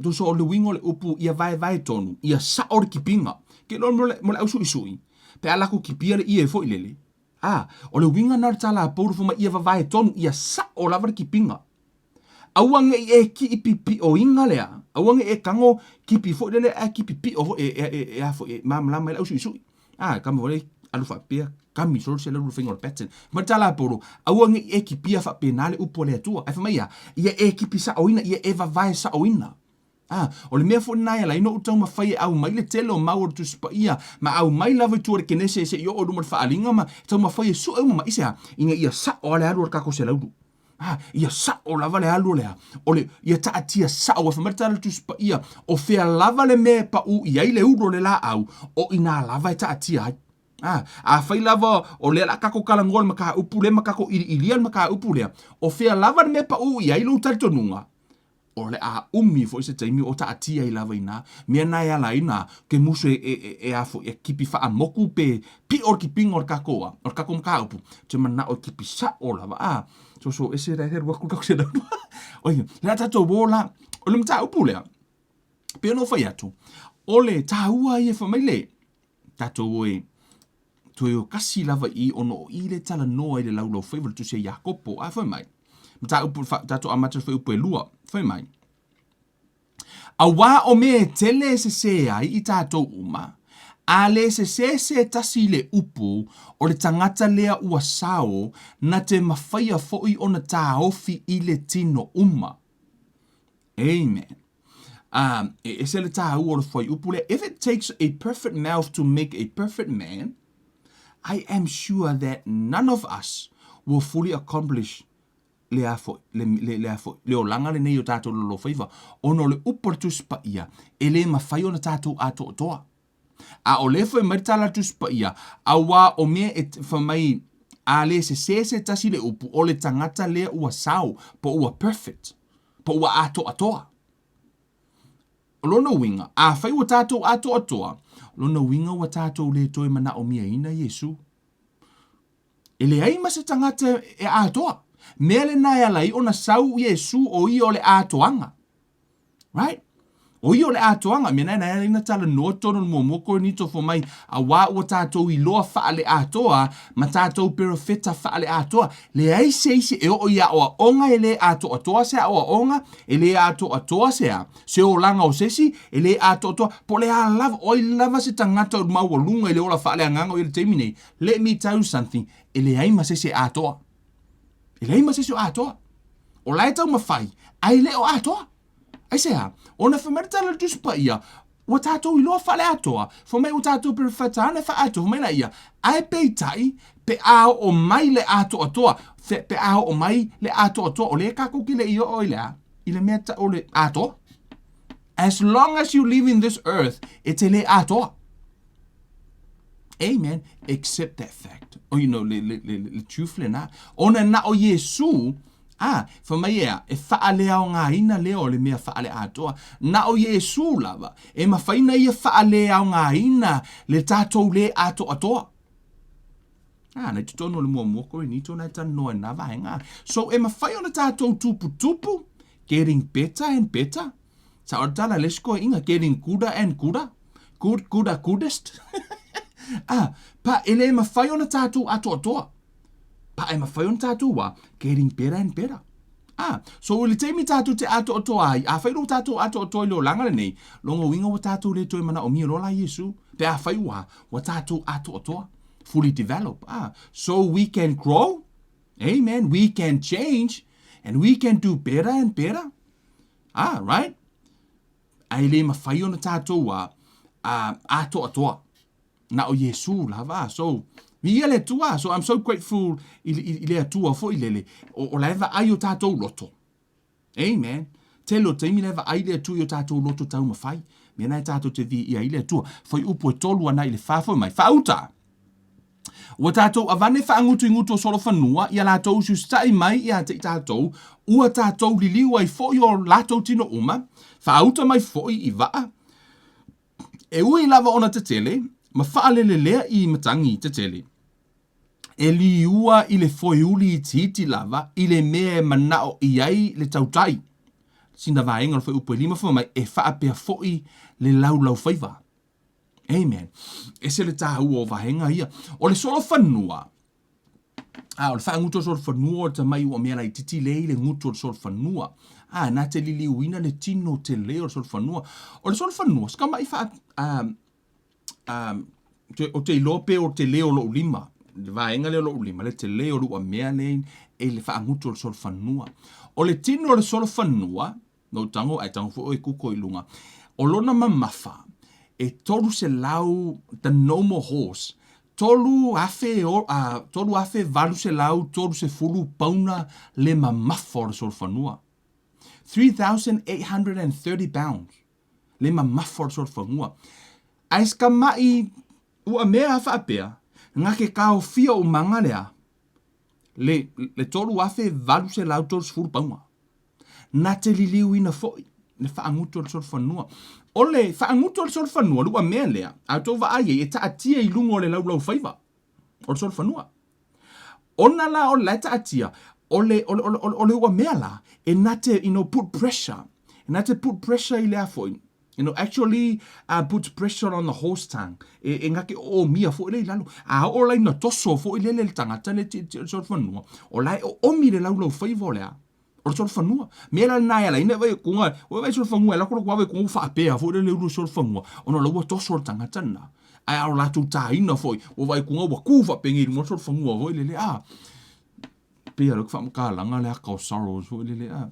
tusa o le uiga o le upu ia vaevae tonu, ia sao le kipiga. Ke iloa mo le, mo le ausuisui, pe a latou kipia le ie foi lele. A, o le uiga na o le tala a Paulo fai mai ia vavae tonu, ia sao lava le kipiga. Aua ne i e kii pipiʻoina lea, aua ne i e tago kipi foi lele ae kipi piʻo foi e, e, e, e a foi e malamalama ai le ausuisui. A, kama foi lele alu faapea, kami solo se laulu faiga o le pattern. Ma le tala a Paulo, aua ne i e kipia faapena le upu a le Atua. Ae fai mai a, ia e kipi saoina, ia e vavae saoina. A, o le mea foi lena e ala ai ona ou taumafai e aumai le tele o mau o le Tusi Paia, ma aumai lava i tua i le Kenese seia oo i luma o le faaaliga ma taumafai e sue uma mai. Aisea? Ina ia sao lava le alu o le tatou selaulu. A, ia sao lava le alu o le a? O le, ia taatia sao, aua fai mai le tala o le Tusi Paia, o fea lava le mea e paʻu i ai le ulu o le laau, o inā lava e taatia ai. A, afai lava o lea o le a tatou talanoa i le mataupu lea ma tatou iliilia le mataupu lea, o fea lava le mea e paʻu i ai lou talitonuga, O le a umi foi se taimi o taatia ai lava inā mea na e ala ai na ke musu e, e, e, e a foi, e kipi faamoku pe piʻo le kipiga o le takou a, o le takou mataupu, te manao e kipi saʻo lava, a, so, so ese la e alu atu le takou selaulu. Oi, le a tatou o la, o le mataupu lea, pei ona ou fai atu, o le taua ia fai mai le, tatou o e, Toe o kasi lava i ona o i le talanoa i le laulaufaiva le tusi a Iakopo. A fai mai, mataupu, tatou amata le fuaiupu e 2. Fai mai, Auā o mea e tele e sesē ai i tatou uma, a lē sesē se tasi i le upu, o le tagata lea ua sao, na te mafaia foʻi ona taofi i le tino uma. Amen. Um, e ese le tāua o le fuaiupu lea. If it takes a perfect mouth to make a perfect man, I am sure that none of us will fully accomplish le a foi, le, le, le a foi, le olaga lenei o tatou lolofaiva, ona o le upu a le Tusi Paia, e le mafai ona tatou atoatoa. A o lea fai mai le tala a le Tusi Paia, auā o mea e fai mai, a lē sesē se tasi le upu, o le tagata lea ua sao, po ua perfect, po ua atoatoa. O lona uiga, afai ua tatou atoatoa, o lona uiga ua tatou le toe manaomiaina Iesu. E leai ma se tagata e atoa. Mea lena e ala ai ona sau Iesu o ia o le atoaga. Right? O ia o le atoaga, mea na e na talanoa tonu le muamua Korinito fai mai, auā ua tatou iloa faale-atoa ma tatou perofeta faale-atoa. Leai se isi e oo i aoaoga e le atoatoa se aoaoga, e le atoatoa se a, se olaga o se isi, e le atoatoa. Po o le a lava, o ai lava se tagata o maualuga i le ola faaleagaga o ia i le taimi nei, let me tell you something, e leai ma se isi e atoa. E leai ma se isi o atoa. O la e taumafai, ae le o atoa. Aisea? Ona fai mai le tala o le Tusi Paia, ua tatou iloa faaleatoa, fai mai ua tatou perofeta ana e faaatoa, fai mai laia, ae peitai, pe a oo mai le atoatoa, pe a oo mai le atoatoa, o lea tatou te le i oo i le a? I le mea tau o le atoa. As long as you live in this earth, e te le atoa. Amen. Accept that fact. Oh, you know, le, le, le, le truth lena. Ona na o Iesu, a, fai mai ea, e faaleaogaina lea o le mea faaleatoa. Na o Iesu lava, e mafai na ia faaleaogaina le tatou le atoatoa. A, na i totonu o le muamua Korinito na e talanoa i na vaega. So, e mafai ona tatou tuputupu, getting better and better. Sa o le tala le isi toeaiina, getting gooder and gooder, good, gooder, goodest. A, pa, e le mafai ona tatou atoatoa. Pa e mafai ona tatou a, getting better and better. Ah, so i le taimi tatou te atoatoa ai, afai loa ua tatou atoatoa i le olaga lenei, lona uiga ua tatou le toe manaomia loa la Iesu, pe afai ua, ua tatou atoatoa, fully develop. Ah, so we can grow, amen, we can change, and we can do better and better. Ah, right? Ae le mafai ona tatou a, a, atoatoa. Na o Iesu lava. So, viia le Atua. So, I'm so grateful i, i, i le Atua foi lele. O, o la e vaai o tatou loto. Amen. Tele o taimi la e vaai le Atua i o tatou loto taumafai. Mea na e tatou te viia ai le Atua. Fuaiupu e tolu ana i le fa foi mai. Faauta! Ua tatou avane faagutuigutu o solofanua ia latou usiusitai mai ia te i tatou, ua tatou liliu ai foi o latou tino uma, faauta mai foi i vaa, E ui lava ona tetele ma faalelelea i matagi tetele, e liua i le foeuli itiiti lava i le mea e manao i ai le tautai. Sina vaega o le fuaiupu e lima fai mai, e faapea foi le laulaufaiva. Amen. Ese le tāua o vaega ia. O le solofanua, A o le faagutu o le solofanua o le tamai ua mea laititi lea i le gutu o le solofanua. A na te liliuina le tino tele o le solofanua. O le solofanua, se tamai faa, a, a, te, o te iloa pe o tele o lou lima, le vaega lea o lou lima, le tele o le uamea lea i le faagutu o le solofanua. O le tino o le solofanua, Na ou tago ae tago foi oe kuko i luga. O lona mamafa, e 300, the normal horse, 3,830 pauna le mamafa o le solofanua. 3,830 pounds le mamafa o le solofanua. Ae se tama'i ua mea a faapea, na ke taofia umaga lea, le, le 3,830 pauna. Na te liliuina foi le faagutu o le solofanua. O le faagutu o le solofanua, le uamea lea, a outou vaai ai, e taatia i luga o le laulaufaiva o le solofanua. Ona la o le la e taatia, o le, o le, o le, o le uamea la, e na te, you know, put pressure, e na te put pressure i le a foi, you know, actually uh, put pressure on the horse tongue. E, e ngake o omia foi le i lalo. A o la ina toso foi le le tangata le ti ti o le solofanua. O la e o omi le laulaufaiva o le a. O le solofanua. Mea la lena e ala ai na vai kuga, ua vai solofanua e lako loko ave kuga ua faapea foi le ulu solofanua, ona o la ua toso le tagata lena. Ae a o latou tāina foi, ua vai kuga ua kū faapenei i luga o le solofanua foi lele, a. Pei a lea faamatalaga le aka o sorrows foi lele, a.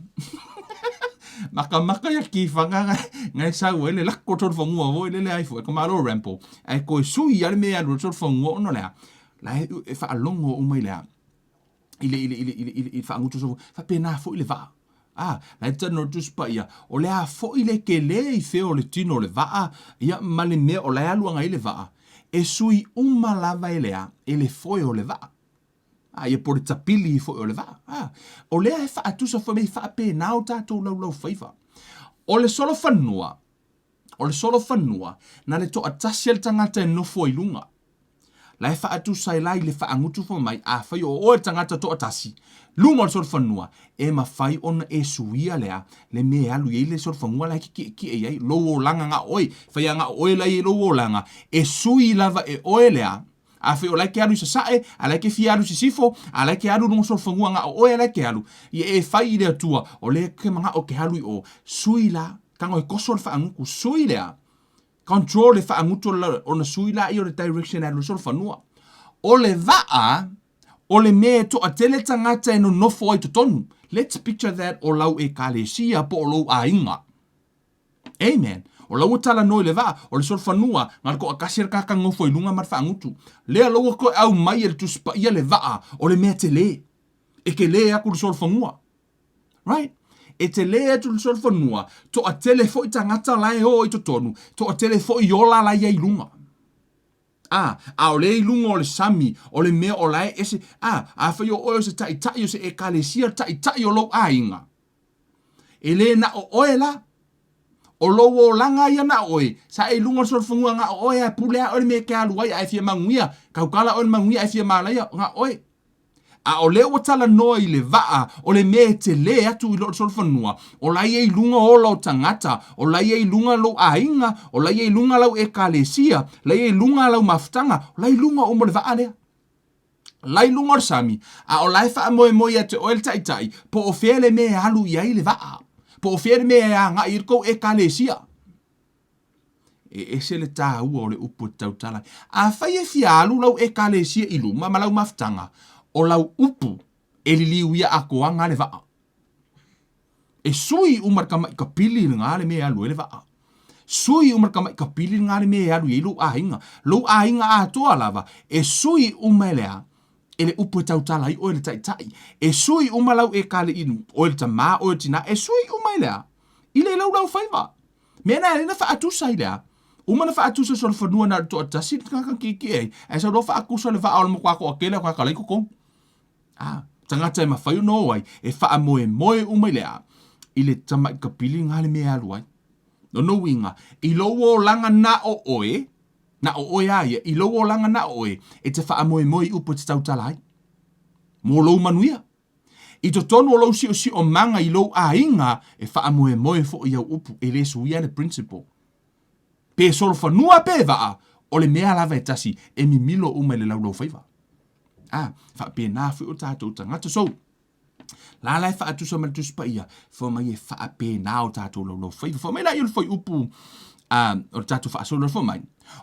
Makamaka ia kifaga nga e sau ai le lako o le solofanua foi lele ai foi, ka malo Rampo. Ae toe sui lava le mea e alu ai le solofanua ona o le a? La e faalogo uma i le a? I le, i le, i le, i le, i le, i le faagutu sofo, faapena foi le vaa. A, la e tano Tusi Paia, o le a foi le kele i fea o le tino o le vaa, ia ma le mea o la e alu agai le vaa, e sui uma lava e le a, e le foe o le vaa. A, ia po o le tapili foi o le vaa. A, o lea e faatusa foi mai faapena o tatou laulaufaiva. O le solofanua, O le solofanua, na le toatasi a le tagata e nofo ai luga. La e faatusa ai la i le faagutu fai mai, afai o oe le tagata toatasi, luga o le solofanua, e mafai ona e suia lea le mea e alu i ai le solofanua la e ki'eki'e i ai lou olaga ga oe. Fai a ga oe la i ai lou olaga, e sui lava e oe lea. Afai o la e ke alu i sasa'e, a la e ke fia alu i sisifo, a la e ke alu i luga o solofanua ga o oe a la e ke alu, ia e fai i le Atua, o lea e ke mana'o ke alu i o, sui la. Tago e koso le faagutu, sui lea. Control le faagutu o le ona sui laia o le direction e alu ai solofanua. O le vaa, o le mea e toatele tagata e nonofo ai totonu. Let's picture that o lau ekalesia po o lou aiga. Amen. O lau ua talanoa i le vaa, o le solofanua, na o le toatasi le tagata nofo i luga ma le faagutu. Lea lau ua toe aumai e le Tusi Paia le vaa, o le mea tele. E tele atu le solofanua. Right? E tele atu le solofanua, toatele foi tagata la e o i totonu, toatele foi ola la e i ai i luga. A, a o lea i luga o le sami, o le mea o la e ese, a, afai o oe o se taitai o se ekalesia, taitai o lou aiga, e le na o oe la, o lou olaga ia na o oe, sa e i luga o le solofanua na o oe, a pule a oe le mea e te alu ai, a e fia manuia, tautala oe i le manuia, a e fia malaia, na oe. A o lea ua talanoa i le vaa, o le mea e tele atu i lo le solofanua, o la ia i luga ola o tagata, o la ia i luga lou aiga, o la ia i luga lau ekalesia, la ia i luga lau mafutaga, o la i luga uma o le vaa lea. La i luga o le sami, a o la e faamoemoe ia te oe le Taitai, po o fea le mea e alu i ai le vaa, po o fea le mea e agai i ai le tou Ekalesia. E ese le taua o le upu e tautala ai. Afai e fia alu lau Ekalesia i luma ma lau mafutaga, o lau upu e liliuia atoaga le vaa. E sui uma le tamaʻi kapili lena le mea e alu ai le vaa. Sui uma le tamaʻi kapili lena le mea e alu i ai lou aiga. Lou aiga atoa lava e sui uma e le a? E le upu e tautala ai oe le taitai. E sui uma lau ekale i oe le tamā oe le tinā. E sui uma e le a? I le laulau faiva. Mea na e ala ai ona faatusa i le a? Uma ona faatusa solofanua na o le toatasi le tagata na kiekie ai, ae sau loa faatusa le vaa o le matua toatele o tagata la i totonu. A, tagata e mafai ona o ai, e faamoemoe uma i le a? I le tamaʻi kapili lena le mea e alu ai. Lona uiga, i lou olaga na o oe, na o oe a ia, i lou olaga na o oe, e te faamoemoe i upu e te tautala ai. Mo lou manuia. I totonu o lou siosiomaga i lou aiga, e faamoemoe foi i au upu, e le suia le principle. Pe solofanua pe vaa, o le mea lava e tasi, e mimilo uma i le laulaufaiva. A, faapena foi o tatou tagata. So, la la e faatusa ma le Tusi Paia, fai mai e faapena o tatou laulaufaiva. Fai mai laia o le fuaiupu a, o le tatou faasolo, fai mai,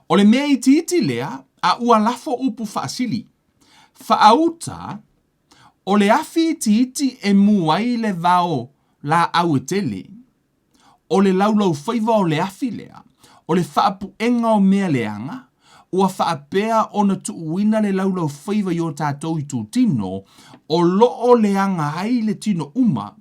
o le mea itiiti lea, a ua lafo upu faasili, faauta, o le afi itiiti e mu ai le vao laau e tele. O le laulaufaiva o le afi lea, o le faapuega o mea leaga, ua faapea ona tuuina le laulaufaiva i o tatou itutino, o lo o leaga ai le tino uma,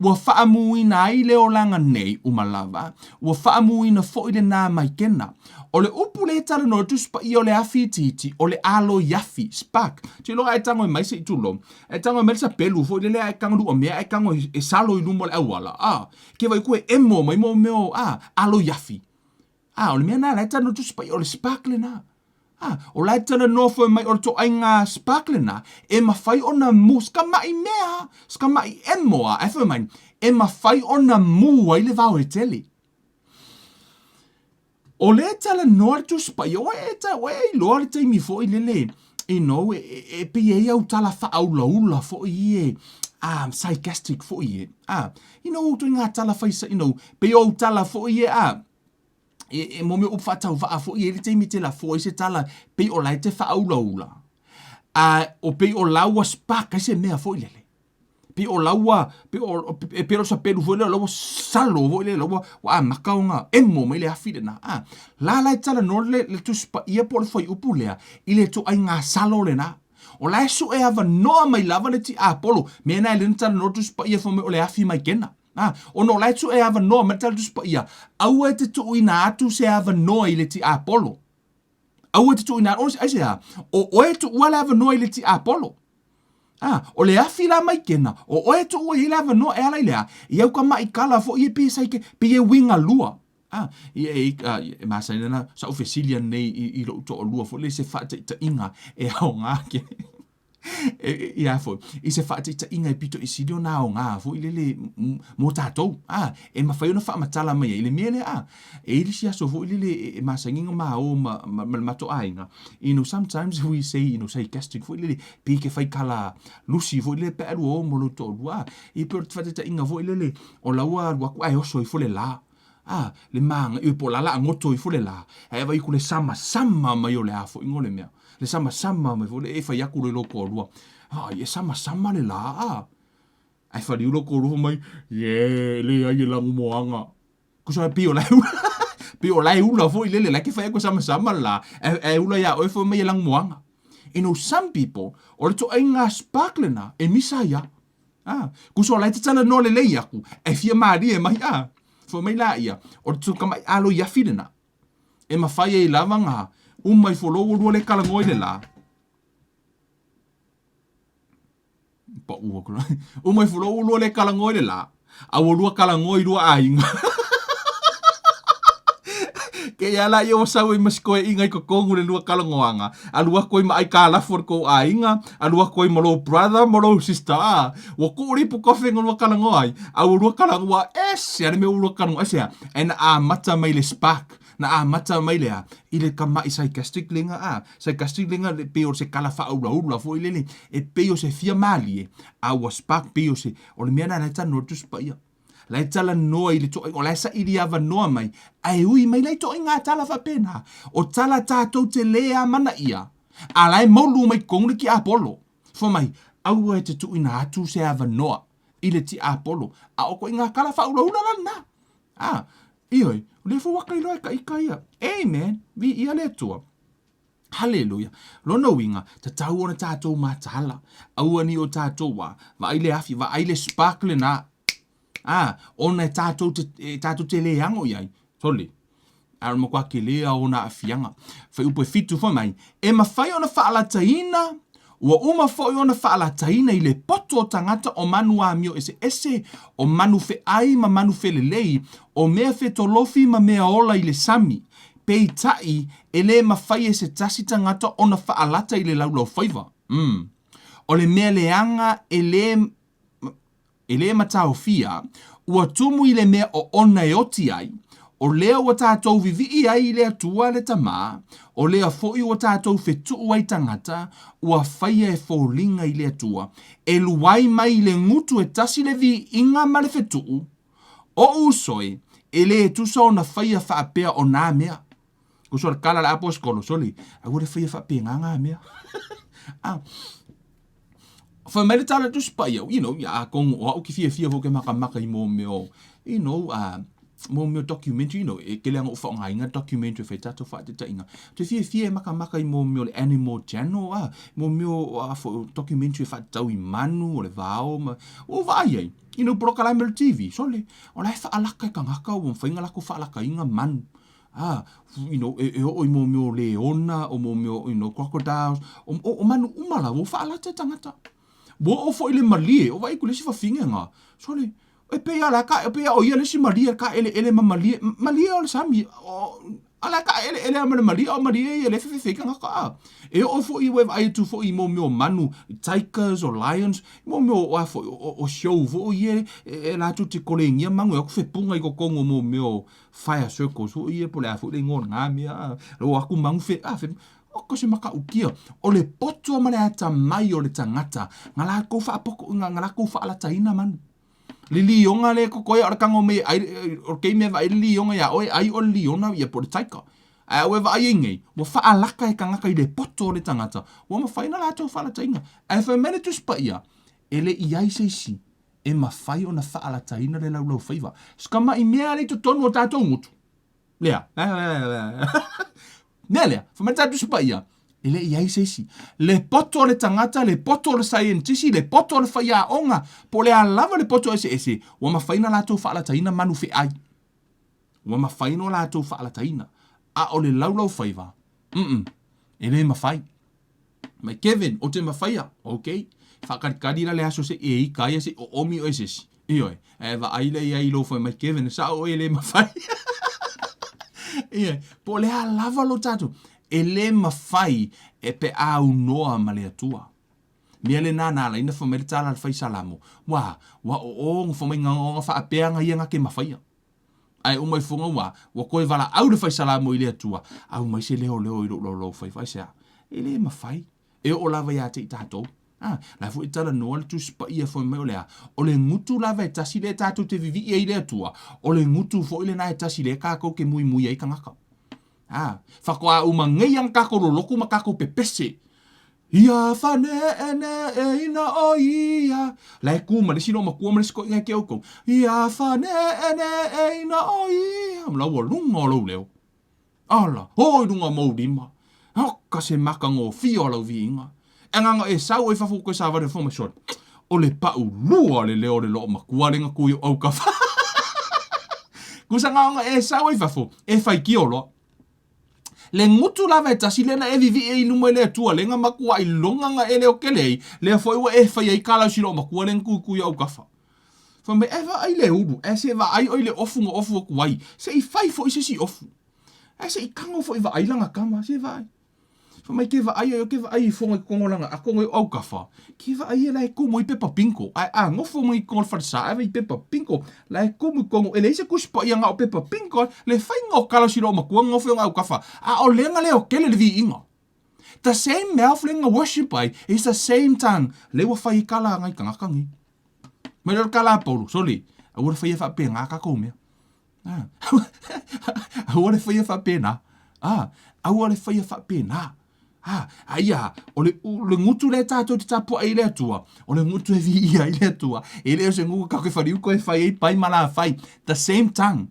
ua faamuina ai le olaga nei uma lava, ua faamuina foi lena maikena. O le upu lea e talanoa i le Tusi Paia o le afi itiiti, o le aloi afi, spark. Seiloga a e tago e mai se i tulou, E tago mai le sapelu foi lele ae tago lua mea ae tago e salo i luma o le auala. A, ke vai ku e emo mai mo meo a alo i afi. A, o le mea na la e tano tusi pai o le spark lena. A, o la e talanoa foi mai o le toaiga spark lena e mafai ona mu ska mai mea, ska mai emo a, ae fai mai e mafai ona mu ai le vao e tele. O lea e talanoa le Tusi Paia, ua e, ua e iloa le taimi foi lele, you know, e, e, e pei e i ai au tala faaulaula foi ie, ah, sarcastic foi ie, ah, you know, toi ngā tala whai, you know, pei o au tala foi ie, ah, e, e mo mea upu faatauvaa foi ie, le taimi te lafo ai se tala, pei o la e te faaulaula, ah, o pei o la ua spark ai se mea foi lele. Pei o laua, pei o, e pei o sapelu foi lea o laua salo foi lea, laua ua amata ona emo mai le afi lena. A, la la e talanoa le, le Tusi Paia po o le fuaiupu lea i le ituaiga salo lena. O la e sue avanoa mai lava le tiapolo, mea na e le na talanoa le Tusi Paia fai mai o le afi maikena. A, ona o la e sue avanoa mai le tala Tusi Paia, aua e te tuuina atu se avanoa i le tiapolo. Aua e te tuuina atu, aisea, o oe e tuua le avanoa i le tiapolo. A, o le afi la maikena, o oe e tuua i ai le avanoa e ala i le a, i au kamaʻi kala foi e pei e saike, pei e uiga lua. A, i, e, i, a, e masani ana saʻu fesili anei i, i loʻu toalua foi lele i se faataitaiga e aoga ke ia foi, i se faataitaiga e pito i sili ona aoga foi lele mo tatou, a, e mafai ona faamatala mai ai le mea lea, a, e i ai le isi aso foi lele e masani ona ma o ma, ma, ma le matou aiga, you know, sometimes we say, you know, sarcastic foi lele, pei ke fai kala lusi foi lele pe a lua o ma lou toalua, a, e pei o le faataitaiga foi lele, o la ua alu atu ae oso ifo le la, A, le māga, po o la laa goto ifo le lā, ae vaai atu le samasama mai o le a foʻiga o le mea. Le samasama mai foi le e fai atu loa i lou toalua, ai, e samasama le lā, a. Ae faliu lou toalua fai mai, ie, e leai e lanumoana. Tusa pei o la e ula, pei o la e ula foi lele, la e ke fai atu e samasama le lā, ae ula iā oe fai mai e lanumoana. You know, some people, o le ituaiga spark lena, e misa ai a. A, tusa o la e te talanoa lelei aku, e fia mālie mai, a, fai mai laia, o le tūkamaʻi alo i afi lena. E mafai ai lava ngā uma ifo lou ua lua le kalagoa i le lā. Paʻu aku la. Uma ifo lou ua lua le kalagoa i le lā, a ua lua kalagoa i lua aiga. Kēia lā ia ua sau ai ma si koeʻiga i totonu le lua kalagoaga, alu aku ai ma ʻaikālafu o le kou aiga, alu aku ai ma lou brother ma lou sister, a ua kuʻu le ipu kofe na lua kalagoa ai, a ua lua kalagoa, ese a le mea ua lua kalagoa, aisea, e na amata mai le spark. Na amata mai le a, i le kamaʻi sarcastic lega a, sarcastic lega e pei o se kala faaulaula foi lele, e pei o se fia malie, a ua spark pei o se, o le mea lena la e talanoa le Tusi Paia. La e talanoa i le toaiga, o la e saili avanoa mai, ae ui mai la i toaiga tala faapena, o tala tatou te lē amanaia, a la e molu mai totonu le tiapolo. Fai mai, aua e te tuuina atu se avanoa i le tiapolo, a o toaiga tala faaulaula la lena. A, ioe, o lea foi ua ka iloa e ka ika ia. Amen, viia le Atua. Haleluia. Lona uiga, tatau ona tatou mataala. Aua ne i o tatou a, vaai le afi, vaai le spark lena. A, ona e tatou te, e tatou te le ago i ai. Sole. A o le matua tele lava o ona aafiaga. Fuaiupu e fitu fai mai, e mafai ona faalataina, ua uma foi ona faalataina i le poto o tagata o manu amio eseese, o manu feai ma manu felelei, o mea fetolofi ma mea ola i le sami. Peitai, e lē mafai e se tasi tagata ona faalata i le laulaufaiva. Umm. O le mea leaga e lē, e lē mataofia, ua tumu i le mea oona e oti ai, o lea ua tatou vivii ai i le Atua le Tamā, o lea foi ua tatou fetuu ai tagata, ua faia e foliga i le Atua, e luai mai i le gutu e tasi le viiga ma le fetuu, Oʻu uso e, e lē tusa ona faia faapea o nā mea. Uso le kala le aposikolo, sole, aua le faia faapena ngā mea. Ah. Fai mai le tala Tusi Paia, you know, ia atonu o au ke fiafia foi ke makamaka i mō mea o, you know, mō mea o documentary, you know, e tele lava ona ou faaaogaina documentary e fai tatou faataitaiga. Ou te fiafia e makamaka i mō mea o le Animal Channel, ah, mō mea o, a foi, documentary e faatatau i manu, o le vao, ma, ua ou vaai ai. You know, polokalame o le TV, sole, o la e faalaka e tagata ua mafai ona latou faalakaina manu. Ah, you know, e, e oo i mō mea o leona, o mō mea o, you know, crocodiles, o, o, o manu uma lava, ua faalata e tagata. Ua oo foi le malie, o vaai atu i le isi fafine-ga, sole, e pei lava o la e ka, e pei lava o ia le isi malie, le kaeleele ma malie, malie o le sami, o, A la e kaʻeʻeleʻele lava ma le malie, a o malie ia lea e fefefe ai tagata a. E oo foi ua e vaai atu foi i mō mea o manu, tigers o lions, mō mea o a foi, o, o show foi ia e, e latou te kolenia manu e o atu fepuga i totonu o mō mea o fire circles foi ia po o le a foi le igoa o lena mea a. O atu manu fe, a, fe, o se matautia. O le poto ma le atamai o le tagata, na latou faapoto, na, na latou faalataina manu. Le lioga le koko ia o le kago mai e ai o kei mea vaai le lioga iā oe ai o le liona ia po o le tiger. Ae au e vaai ai nei, ua faalaka e tagata i le poto o le tagata, ua mafai ona latou faalataina. Ae fai mai le Tusi Paia, e le i ai se isi e mafai ona faalataina le laulaufaiva. Sikamaʻi mea lea i totonu o tatou gutu. Lea. Mea lea, fai mai le Tusi Paia, e le i ai se isi. Le poto o le tagata, le poto o le saienitisi, le poto o le faiaoga, po o le a lava le poto eseese, ua mafai ona latou faalataina manu feai. Ua mafai ona latou faalataina. A o le laulaufaiva, mm, e le mafai. Mai Kevin, ou te mafaia. Ok. Faakalikali la le aso se i e ika ai se i oomi oe se isi. Ioe. Ae vaai lea i ai i lou fai mai Kevin, e sao oe e le mafai. Ioe. Po o le a lava lo tatou, e le mafai e pe a aunoa ma le Atua. Mea lena na ala ai na fai mai le tala a le fai Salamo, ua, ua oo na fai mai na faapea na ia na te mafaia. Ae uma ifoga ua, ua toe valaau le fai Salamo i le Atua, aumai se leoleo i lou laulaufaiva. Aisea? E le mafai. E oo lava ia te i tatou. A, la foi e talanoa le Tusi Paia fai mai o le a? O le gutu lava e tasi lea tatou te vivii ai i le Atua, o le gutu foi lena e tasi lea tatou te muimui ai tagata. A, faatoa uma nei ana tatou lolotu ma tatou pepese. Ia whaneeneeina o ia. La e kū ma le isi loomatua ma le isi toeaina e ke outou. Ia whaneeneeina o ia. Ma lau luga o lou leo. Ala, o i luga o mou lima. Oka se matagofie o lau viiga. E agaga e sau ai fafo toe savali fo mai sole. O le paulua o le leo o le loomatua le na tu i o autafa. Kusa ngaonga e sau ai fafo, e faitio loa. Le gutu lava e tasi lea na e vivii ai i luma i le Atua, lea na matuaʻi loga na e leotele ai, lea foi ua e fai ai kalausi loomatua lea na tuitui i autafa. Fai mai, E vaai le ulu, ae se vaai ʻoe i le ofu na ofu atu ai, se i fai foi se isi ofu. Ae se i kago foi vaai lana tama, se vaai. Fai mai ke vaai ai o ke vaai i fonga i kongo langa a kongo i au kafa. Ke vaai e la e kumu i pepa pinko. Ai a ngofo mai i kongo le falesa ai i pepa pinko. La e kumu i kongo e leai se kusi paia nga o pepa pinko le fainga o kala silo o makua ngofo i au kafa. A o lenga le o kele le viiga. The same mouth le nga worship ai is the same tongue le ua fai i kala ngai kangaka ngi. Mai le kala Paulu, soli, aua le faia faapena kakou mea. Ah. Aua le faia faapena. Ah, aua le faia faapena. Ah, aia, o le, le gutu le tātou te tapuai i le Atua, o le gutu e viia i le Atua, e le o se gutu kake whariuko e whai ei pai ma la whai. The same tongue.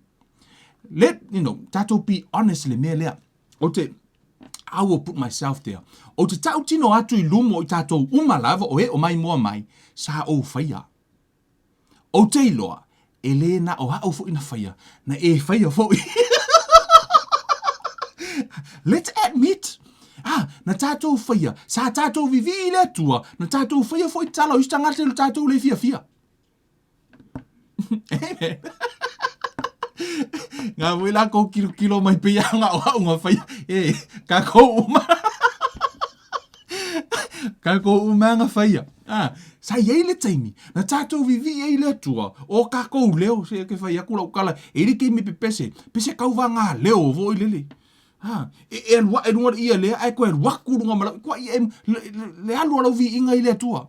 Let, you know, tātou be honest le mea lea. O te, I will put myself there. O te tautino atu i lumo i tātou uma lava o e o mai mua mai, sa ou whaia. Ou te iloa, e lē na o a'u fo'i na faia, na e faia fo'i. Let's admit! Ah, na tātou faia, sa tātou vivī i le Atua, na tātou faia fo'i tala o isi tagata i lo tātou le fiafia. Amen. Ngā voi la kou kilokilo mai pei a ngā o a'u ngā faia. E, ka kou uma. Ka kou uma ngā faia. Ah, sa i ai le taimi, na tātou vivi ai le Atua, o kākou leo, se ke whai aku lau kala, e rike me pepese, pese kauwa ngā leo vo i lele. Ha, e, e alua e lunga ia lea, ai koe alu aku lunga malau, kua ia e, le, le, le alu alau vi inga i le Atua.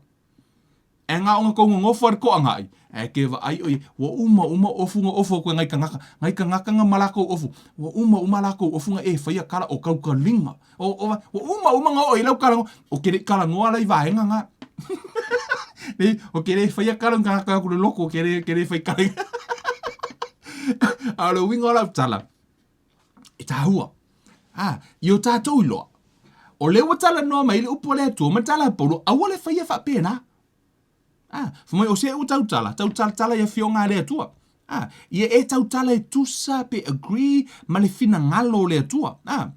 E ngā onga kou ngongofo ari koa ngai, e ke wa ai oi, ua uma uma ofu nga ofu koe ngai kangaka, ngai kangaka nga malako ofu, ua uma uma lako ofu nga e whaia kala o kaukalinga. O, o, ua uma uma nga o i lau kala o ke le kala ngoa lai vaenga nga. Nei, o ke le whaia kala nga ka ku le loko, ke le, ke le whai kala. A le winga o lau tala, e tāhua. Ah, i o tātou i loa. O le ua tala noa mai le upu a le Atua ma tala a Paulo, aua le whaia whaapena. Ah, fai mai o se u tautala, tautalatala i afioga a le Atua. Ah, ia e tautala e tusa pe agree ma le finagalo o le Atua. Ah,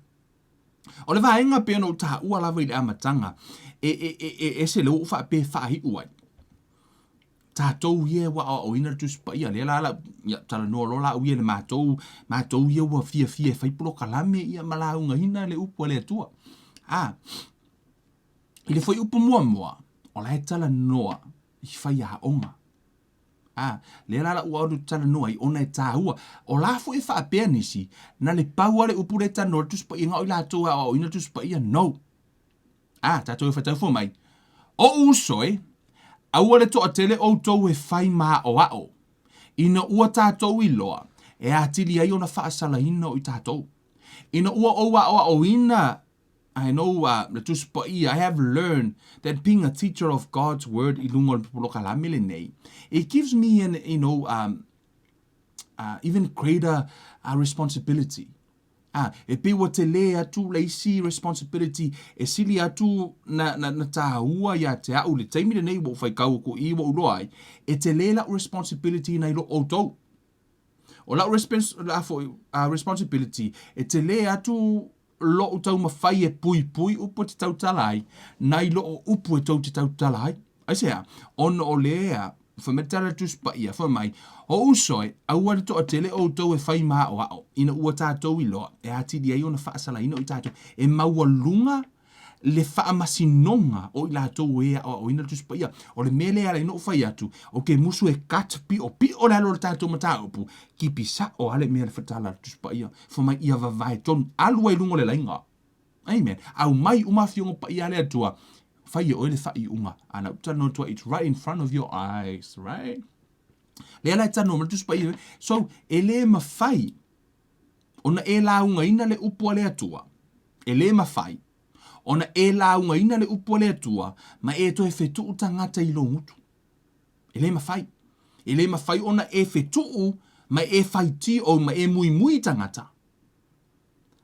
o le vaega pei ona ou taua lava i le amataga, e, e, e, e ese le ua ou faapea e faaiu ai. Tatou ia ua aoaoina le Tusi Paia, lea la la, ia, talanoa loa la au ia i le matou, matou ia ua fiafia e fai polokalame ia ma laugaina le upu a le Atua. Ah, I le fuaiupu muamua, o la e talanoa i faiaoga. A, lea la ua alu talanoa ai ona e tāua. O la foi e faapea nisi, na le pau a le upu le talanoa le Tusi Paia nga o i latou e aoaoina le Tusi Paia. No. A, tātou e whataufo mai. Oʻu uso e, aua le toatele outou e fai māʻoaʻo, ina ua tātou iloa, e atili ai ona faasalaina o i tātou. Ina ua ou aʻoaʻoina I know uh, le Tusi Paia, I have learned that being a teacher of God's word i lunga o le polokalame lenei, it gives me an, you know, um, uh, even greater uh, responsibility. Ah, e pei ua tele atu le isi responsibility e sili atu na, na, na tāua ia te au le taimi lenei ua ou whaikau aku i ua uloa ai, e tele lau responsibility nai lo outou. O lau respons, la foi, uh, responsibility e tele atu loʻu taumafai e puipui upu e te tautala ai, nai loʻo upu e tou te tautala ai. Aisea? Ona o lea, fai mai tala Tusi Paia, fai mai, O uso e, aua le toatele outou e fai maʻoaʻo, ina ua tatou iloa, e atili ai ona faasalaina o i tatou, e maualuga le faamasinoga o i latou e aʻoaʻoina le Tusi Paia. O le mea lea e ala ai ona ou fai atu, o ke musu e cut piʻopiʻo le alo o le tatou mataupu, kipi saʻo a le mea le tala a le Tusi Paia. Fai mai ia vavae tonu, alu ai i luga o le laiga. Amen. Aumai uma afioga paia a le Atua, fai e oe le faaiuga. A na ou talanoa atu ai, it's right in front of your eyes, right? Lea la e talanoa mai le Tusi Paia. So, e le mafai ona e laugaina le upu a le Atua, e le mafai ona e laugaina le upu a le Atua ma e toe fetuu tagata i lou gutu. E le mafai. E le mafai ona e fetuu ma e faitio ou ma e muimui tagata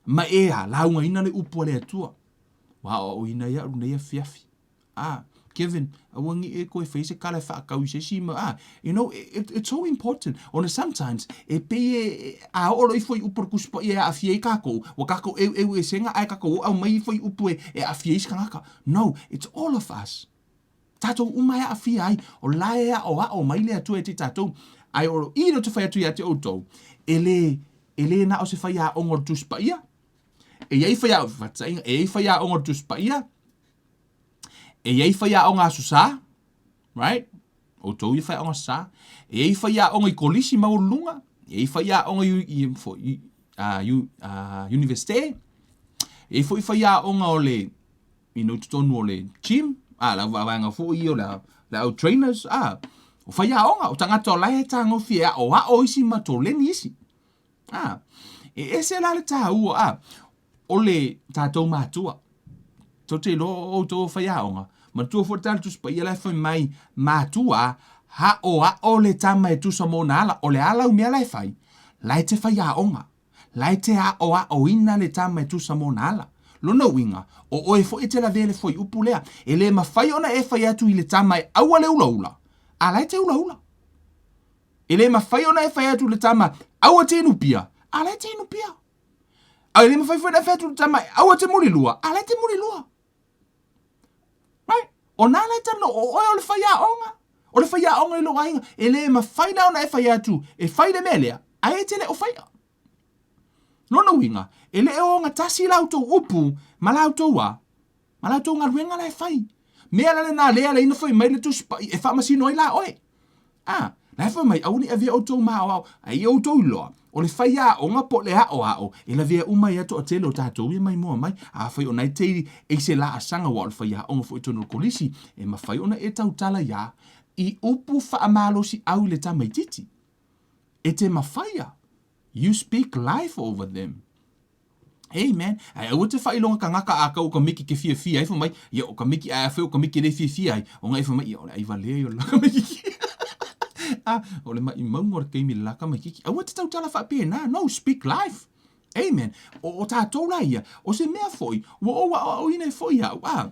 ma e a laugaina le upu a le Atua. Ua aoaoina ai aʻu nei afiafi. Ah, Kevin, aua ni e koe fai se kala e whaakau i se isi ma, ah, you know, it, it's so important. Ona sometimes, e pei e, e a o'o ifo i upu o le Tusi Paia e aafia ai kākou, ua kākou ʻeuʻeu e sega ae kākou o ʻaumai ifo i upu e, e aafia ai isi kangaka. No, it's all of us. Tātou uma e aafia ai, o la e aʻoaʻo mai le Atua e te tātou. Ae o i le te whai atu ia te outou, e le, e le na o se whai aʻoga o le Tusi Paia, E i ai faiaoga, faataitaiga, e i ai faiaoga o le Tusi Paia, e i ai faiaoga Aso Sa, right? Outou ia faiaoga Aso Sa. E i ai faiaoga i kolisi maualuluga, e i ai faiaoga i, i, i, i, i Universite, e i ai foi faiaoga o le you know, i totonu o le gym, a, le vaega foi ia o le, le au trainers, a, o faiaoga, o tagata o la e tagofi e aoao isi ma toleni isi. A, e ese la le taua, a, o le tatou matua, tou te iloa o outou o faiaoga, manatua foi le tala Tusi Paia la e fai mai, matua, aoao le tama e tusa ma ona ala, o le a lau mea la e fai, la e te faiaoga. La e te aoaoina le tama e tusa ma ona ala. Lona uiga, o oe foi e te lavea le fuaiupu lea. E le mafai ona e fai atu i le tama e aua le ulaula, a la e te ulaula. E le mafai ona e fai atu i le tama, aua te inu pia, a la e te inu pia. A e le mafai foi ona e fai atu i le tama, aua te mulilua, a la e te mulilua. Right? O nā la e talanoa, o oe o le faiaoga. O le faiaoga i lou aiga. E le mafai la ona e fai atu, e fai le mea lea, ae e te le o faia. Lona uiga, e le o ogatasi la outou upu ma la outou a, ma la outou galuega la e fai. Mea la lena lea la ina fai mai le Tusi Paia e faamasino ai la oe. A, la e fai mai, aua ne i avea outou ma aoao, a ia outou iloa, o le faiaoga po o le aoao, e lavea uma ai lava toatele o tatou ia mai mua mai. Afai o na e te i se laasaga aua o le faiaoga foi i totonu o le kolisi, e mafai ona e tautala ia i upu faamalosiau i le tamaitiiti. E te mafaia. You speak life over them. Amen. Ae aua te faailoga tagata a kau o ka miki ke fiafia ai, fai mai, ia o ka miki, ae afai o ka miki e le fiafia ai, o ngai fai mai, ia o le ai valea ia o le laka maikiki. ah, o le maʻimauga o le taimi le laka maikiki. Aua te tautala faapena. No, speak life. Amen. O, o tātou la ia, o se mea foi, ua ou aʻoaʻoina ai foi au, ah,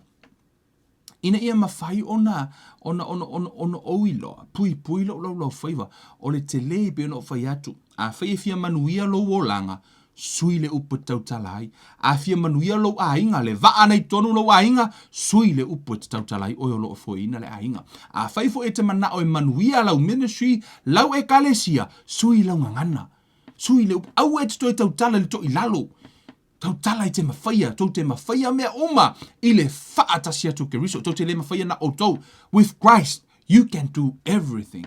ina ia mafai ona, ona, ona, ona, ona ou iloa, puipui lou laulaufaiva, o le telē e pei ona ou fai atu, afai e fia manuia lou olaga, sui le upu e te tautala ai. A fia manuia lou aiga, le vaa ana i totonu o lou aiga, sui le upu e te tautala ai oe o lo o foeina le aiga. Afai foi e te manao e manuia lau ministry, lau ekalesia, sui lau gagana. Sui le upu, aua e te toe tautala i le toilalo. Tautala i te mafaia, tou te mafaia mea uma i le faatasi atu o Keriso. Tou te le mafaia na outou. With Christ, you can do everything.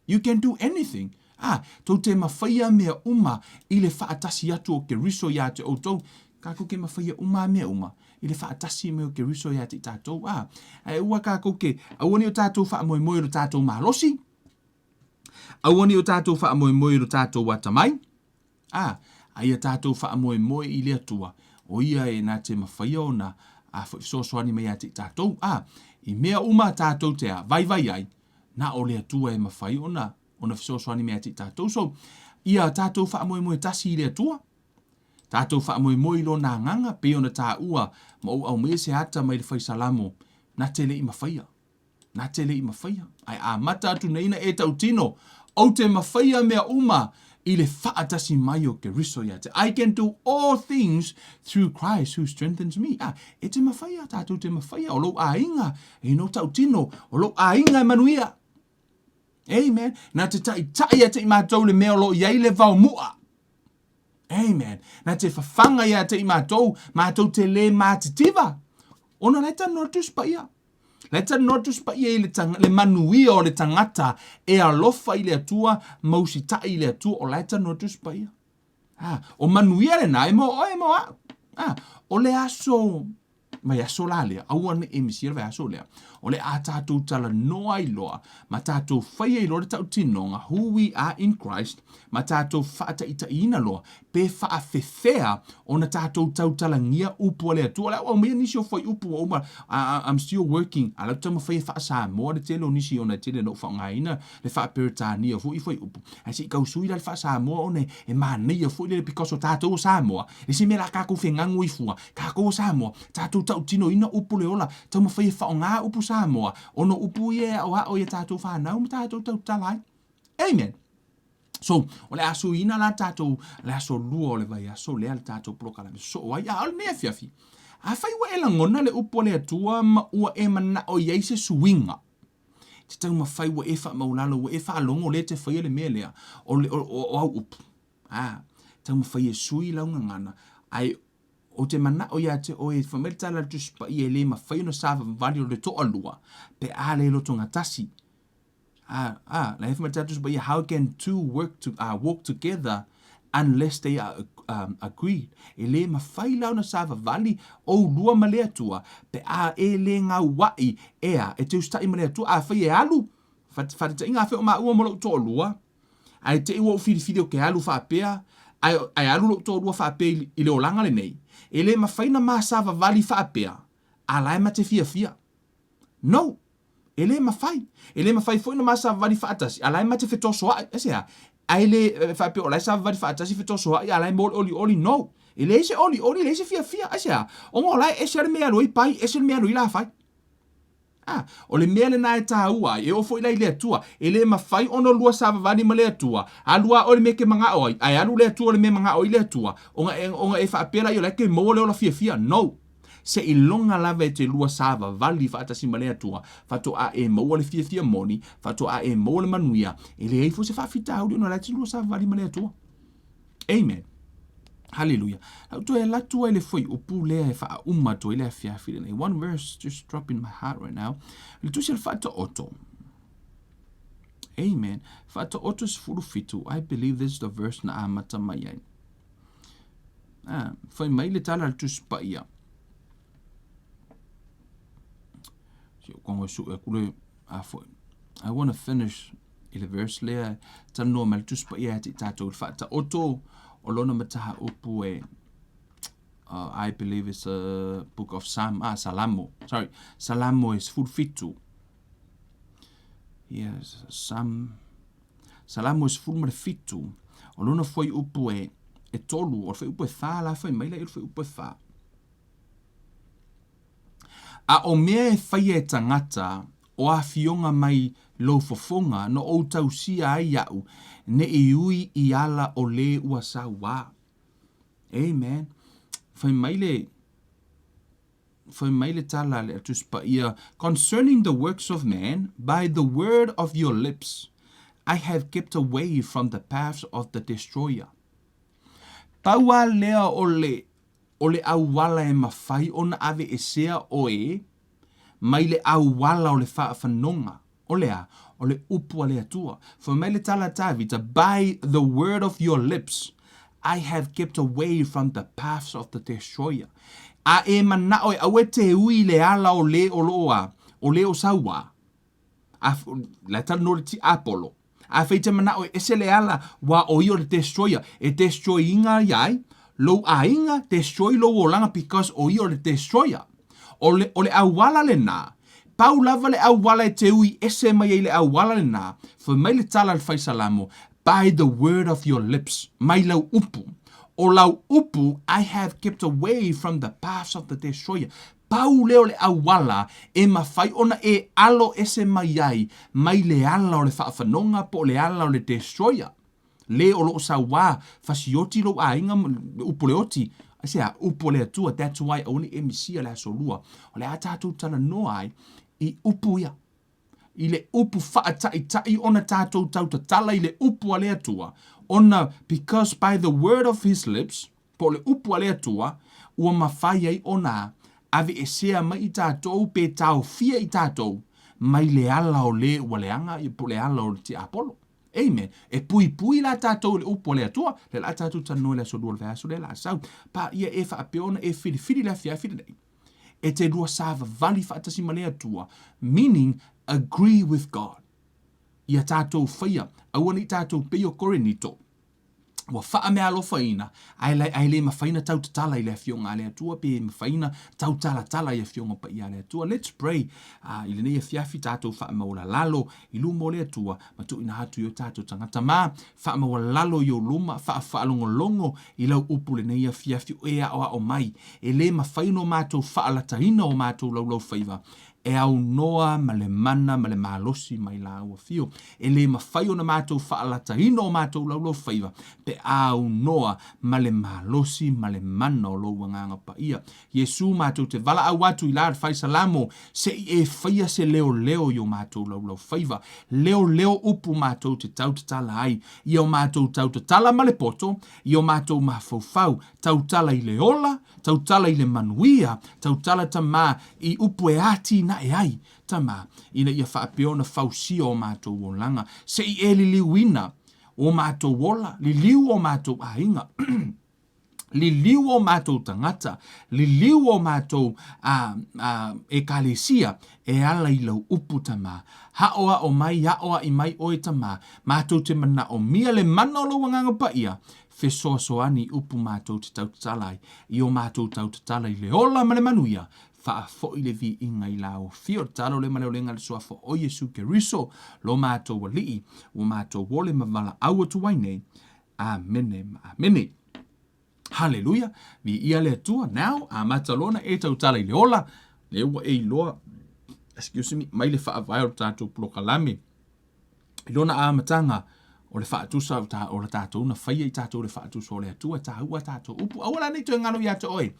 You can do anything. Ah, tou te mafaia mea uma i le faatasi atu o Keriso iā te outou. Kākou ke mafaia uma mea uma i le faatasi mai o Keriso iā te i tātou. Ah, ae aua kākou ke, aua ne i o tātou faamoemoe i lo tātou malosi, aua ne i o tātou faamoemoe i lo tātou atamai, Ā, a ia tātou faamoemoe i le Atua, ʻo ia e na te mafaia ona a fesoasoani mai ia te i tātou, ā, i mea uma tātou te a vaivai ai, na o le Atua e mafai ona ona fesoasoani mai ia te i tātou. So, ia tātou faamoemoe tasi i le Atua, tātou faamoemoe i Lona Agaga, pei ona tāua ma ou aumaia se ata mai le Fai Salamo, na te le i mafaia. Na te le i mafaia. Ae amata atu nei na e tautino, ou te mafaia mea uma i le faatasi mai o Keriso ia te. I can do all things through Christ who strengthens me. Ah, e te mafaia, tātou te mafaia, o lou aiga, e no tautino, o lou aiga e manuia. Amen. Na te taʻitaʻi ia te i mātou le mea o lo o i ai le vaomua. Amen. Na te whawhanga ia te i mātou, mātou te le mātitiva. Ona lai tanoa Tusi Paia. La e talanoa Tusi Paia i le, tang, le manuia o le tagata e alofa i le Atua ma usitai i le Atua, o la e talanoa Tusi Paia. Ah, o manuia lena e mo oe e mo a'u. Ah, o le aso, vaiaso la lea, aua ne i misia le vaiaso lea, o le a tātou talanoa ai loa, ma tātou fai ai loa le tautinoga, who we are in Christ, ma tātou faataitaiina loa, pe faafefea ona tātou tautalangia upu a le Atua. O le a ou aumaia nisi o fuaiupu ua uma, I'm still working, a o la ou taumafai e faa-Samoa le tele o nisi ona e tele ina ou faaaogaina le faa-Peretania foi fuaiupu. Ae se i tau sui la le faa-Samoa ona e manaia foi lele because o tātou o Samoa, le isi mea la tākou fegago ai fua, tākou o Samoa, tātou tautinoina upu le ola, taumafai e faaaoga upu Samoa ona o upu ia e aoao i a tātou whanau ma tātou tautala ai. Amen. So, o le a suiina la tātou, le aso lua o le vaiaso lea le tātou polokalame sosoo ai, a o lenei afiafi. Afai ua e lagona le upu a le Atua ma ua e manao i ai se suiga, te taumafai ua e faamaulalo, ua e faalogo lea e te faia le mea lea, o, le, o, o, o au upu. A, taumafai e sui lau gagana, ae Ou te manao iā te oe, fai mai le tala a le Tusi Paia e le mafai ona savavali o le toalua pe a le lotogatasi. Ah, ah, la e fai mai le tala a le Tusi Paia, how can two work to, uh, walk together unless they are um, agreed? E le mafai la ona savavali oulua ma le Atua pe a e le gauaʻi ea e te usitai ma le Atua. Afai e alu, faataitaiga afai o maua ma lou toalua, Ae te i ua ou filifili ou te alu faapea, ae, ae alu lou toalua faapea i, i le olaga lenei, e le mafai ona ma savavali faapea, a la e ma te fiafia. No! E le mafai. E le mafai foi ona ma savavali faatasi, a la e ma te fetosoaʻi. Aisea? Ae le, e faapea o la e savavali faatasi fetosoaʻi, a la e maua le olioli. No! E leai se olioli, leai se fiafia. Aisea? Ona o la e ese lava le mea e alu ai pai, ese le mea e alu ai lafai. A, o le mea lena e tāua ai, e oo foi la i le Atua, e le mafai ona lua savavali ma le Atua, alu lava oe i le mea e te manao ai, ae alu le Atua i le mea e manao ai le Atua, ona e, ona e faapea laia o la e toe maua le ola fiafia. No! Seiloga lava e te lua savavali faatasi ma le Atua, faatoa e maua le fiafia moni, faatoa e maua le manuia, e leai foi se faafitauli ona o la e te lua savavali ma le Atua. Amen. Hallelujah. Lau toe alu atu ai le fuaiupu lea e faauma atu ai le afiafi lenei. One verse just drop in my heart right now. Le tusi o le Faataoto. Amen. Faataoto 17. I believe this is the verse na amata mai ai. Ah, fai mai le tala a le Tusi Paia. Si o kongo su e kule a foi. I want to finish i le verse lea, talanoa mai le Tusi Paia ia te i tātou i le Faataoto o lona mataupu e uh, I believe it's a book of Psalm, ah, Salamo, sorry, Salamo e 17. Yes, Psalm, Salamo e 17, o lona fuaiupu e, e tolu, o le fuaiupu e whā la whai mai la i le fuaiupu e whā. A o mea e faia e tagata, o afioga mai lou fofoga na ou tausia ai iaʻu, ne i ui i ala o le ua sauā. Amen. Fai mai le, fai mai le tala a le Tusi Paia, Concerning the works of man, by the word of your lips, I have kept away from the paths of the destroyer. Pau a lea o le O le auala e mafai ona aveesea oe mai le auala o le faafanoga, o le a? O le upu a le Atua. Fai mai le tala a Tavita, By the word of your lips I have kept away from the paths of the destroyer. A e manao e aua e te ui i le ala o le o loo a, o le o sauā. A, la e talanoa le tiapolo. Afai te manao e ese le ala wa o ia o le destroyer, e destroy inga ia ai, lou aiga, destroy lou olaga because o ia o le destroyer. O le, o le auala lena, pau lava le auala e te ui ese mai ai le auala lena, fai mai le tala a le Faisalamo, by the word of your lips, mai lau upu. O lau upu, I have kept away from the paths of the destroyer. Pau lea o le auala e mafai ona e alo ese mai ai mai le ala o le faafanoga po o le ala o le destroyer le o lo o sauā fasioti lou aiga ma le upu o le oti, aisea, upu o le Atua, that's why aua ne i e misia le aso lua o le a tatou talanoa ai i upu ia. I le upu faataʻitaʻi ona tatou tautatala i le upu a le Atua, ona because by the word of his lips, po o le upu a le Atua, ua mafai ai ona aveesea mai i tatou pe taofia i tatou mai le ala o le ua leaga po o le ala o le tiapolo. Amen. E puipui la tatou i le upu a le Atua, lea la tatou talanoa i le aso lua o le vaiaso lea la sau. Paia e faapea ona e filifili le afiafi lenei. E te lua savavali faatasi ma le Atua, meaning agree with God. Ia tatou faia, aua ne i tatou pei o Korinito, ua faameaalofaina, ae, ae le mafai ona tautatala i le Afioga a le Atua, pe mafai ona tautalatala i Afioga Paia a le Atua. Let's pray uh, i lenei afiafi tatou faamaualalalo i luma o le Atua, ma tuuina atu i o tatou tagata ma faamaualalo i ou luma, faafaalogologo i lau upu lenei afiafi o e aoao mai, e le mafai ona o matou faalataina o matou laulaufaiva. e aunoa ma le mana ma le malosi mai Lāu Afio. E le mafai ona matou faalataina o matou laulaufaiva pe a aunoa ma le malosi ma le mana o Lou Agaga Paia. Iesu matou te valaau atu i la le fai Salamo, se i e faia se leoleo i o matou laulaufaiva, leoleo upu matou te tautatala ai, i o matou tautatala ma le poto, i o matou mafaufau, tautala i le ola, tautala i le manuia, tautala Tama i upu e atinae ai, Tama, ina ia faapea ona fausia o matou olaga, se i e liliuina o matou ola, liliu o matou aiga, liliu o matou tagata, liliu o matou a, a, ekalesia e ala i lau upu Tama. Aʻoaʻo mai, aʻoaʻi mai ʻoe Tama, matou te manaʻomia le mana o lou Agaga Paia, fesoasoani i upu matou te tautatala ai, i o matou tautatala i le ola ma le manuia, Faafoi le viiga i la ofia o le talo le ma le olega le suafa o Iesu Keriso, lo matou Alii, ua matou ole ma valaau atu ai nei. Amene ma amene. Haleluia, viia le Atua. Now, amata loa ona e tautala i le ola, lea ua e iloa, excuse me, mai le faavae o le tatou polokalame. I lona amataga, o le faatusa o, ta, o la tatou na faia i tatou le faatusa o le Atua, e tāua tatou upu. Aua la nei toe galo ia te oe.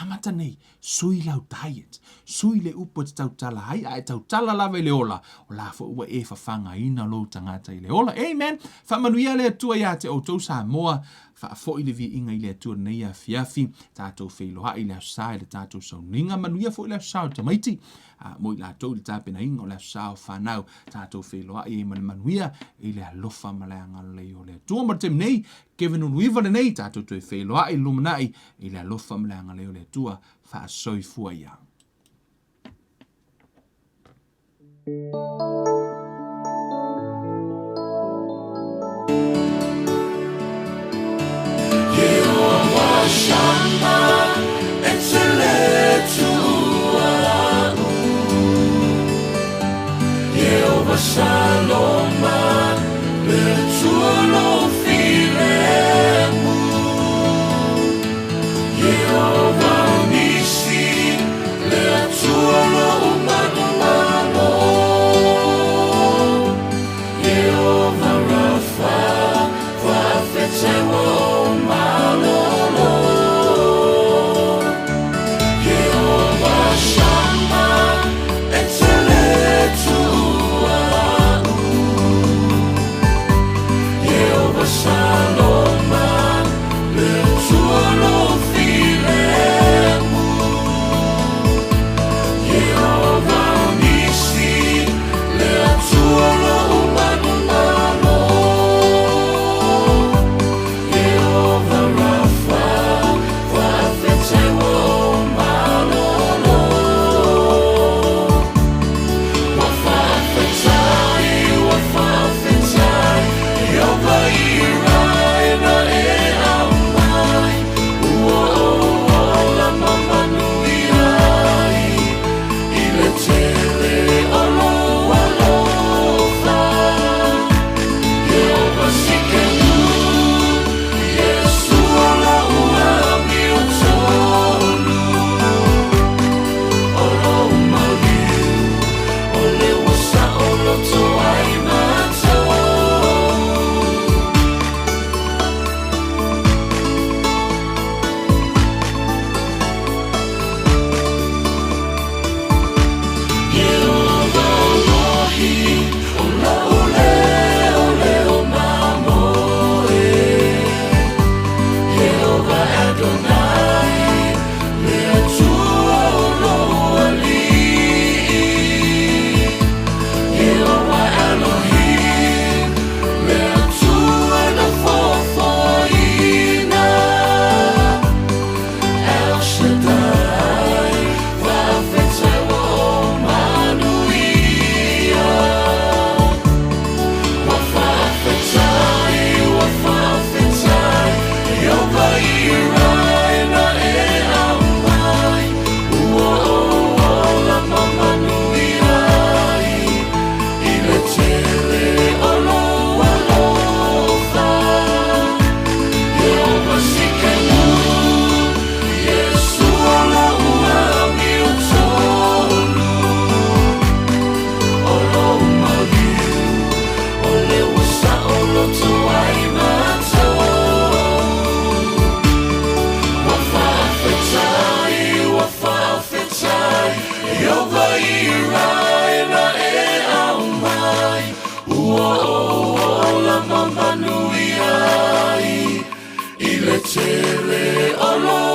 Amata nei, sui lau diet, sui le upu e te tautala ai, a e tautala lava i le ola, o la foi ua e fafagaina lou tagata i le ola. Amen! Faamanuia le Atua ia te outou Samoa, faafoi le viiga i le Atua lenei afiafi, tatou feiloai i le Aso Sa i le tatou sauniga, manuia foi le Aso Sa o tamaiti, a mo i latou i le tapenaina o le Aso Sa o fanau, tatou feiloai ai ma le manuia i le alofa ma le agalelei o le Atua. Ma le taimi nei, Kevin Uluiva lenei, tatou toe feiloai i le lumanai i le alofa ma le agalelei o le Atua, faasoifua ia. Tele o lo.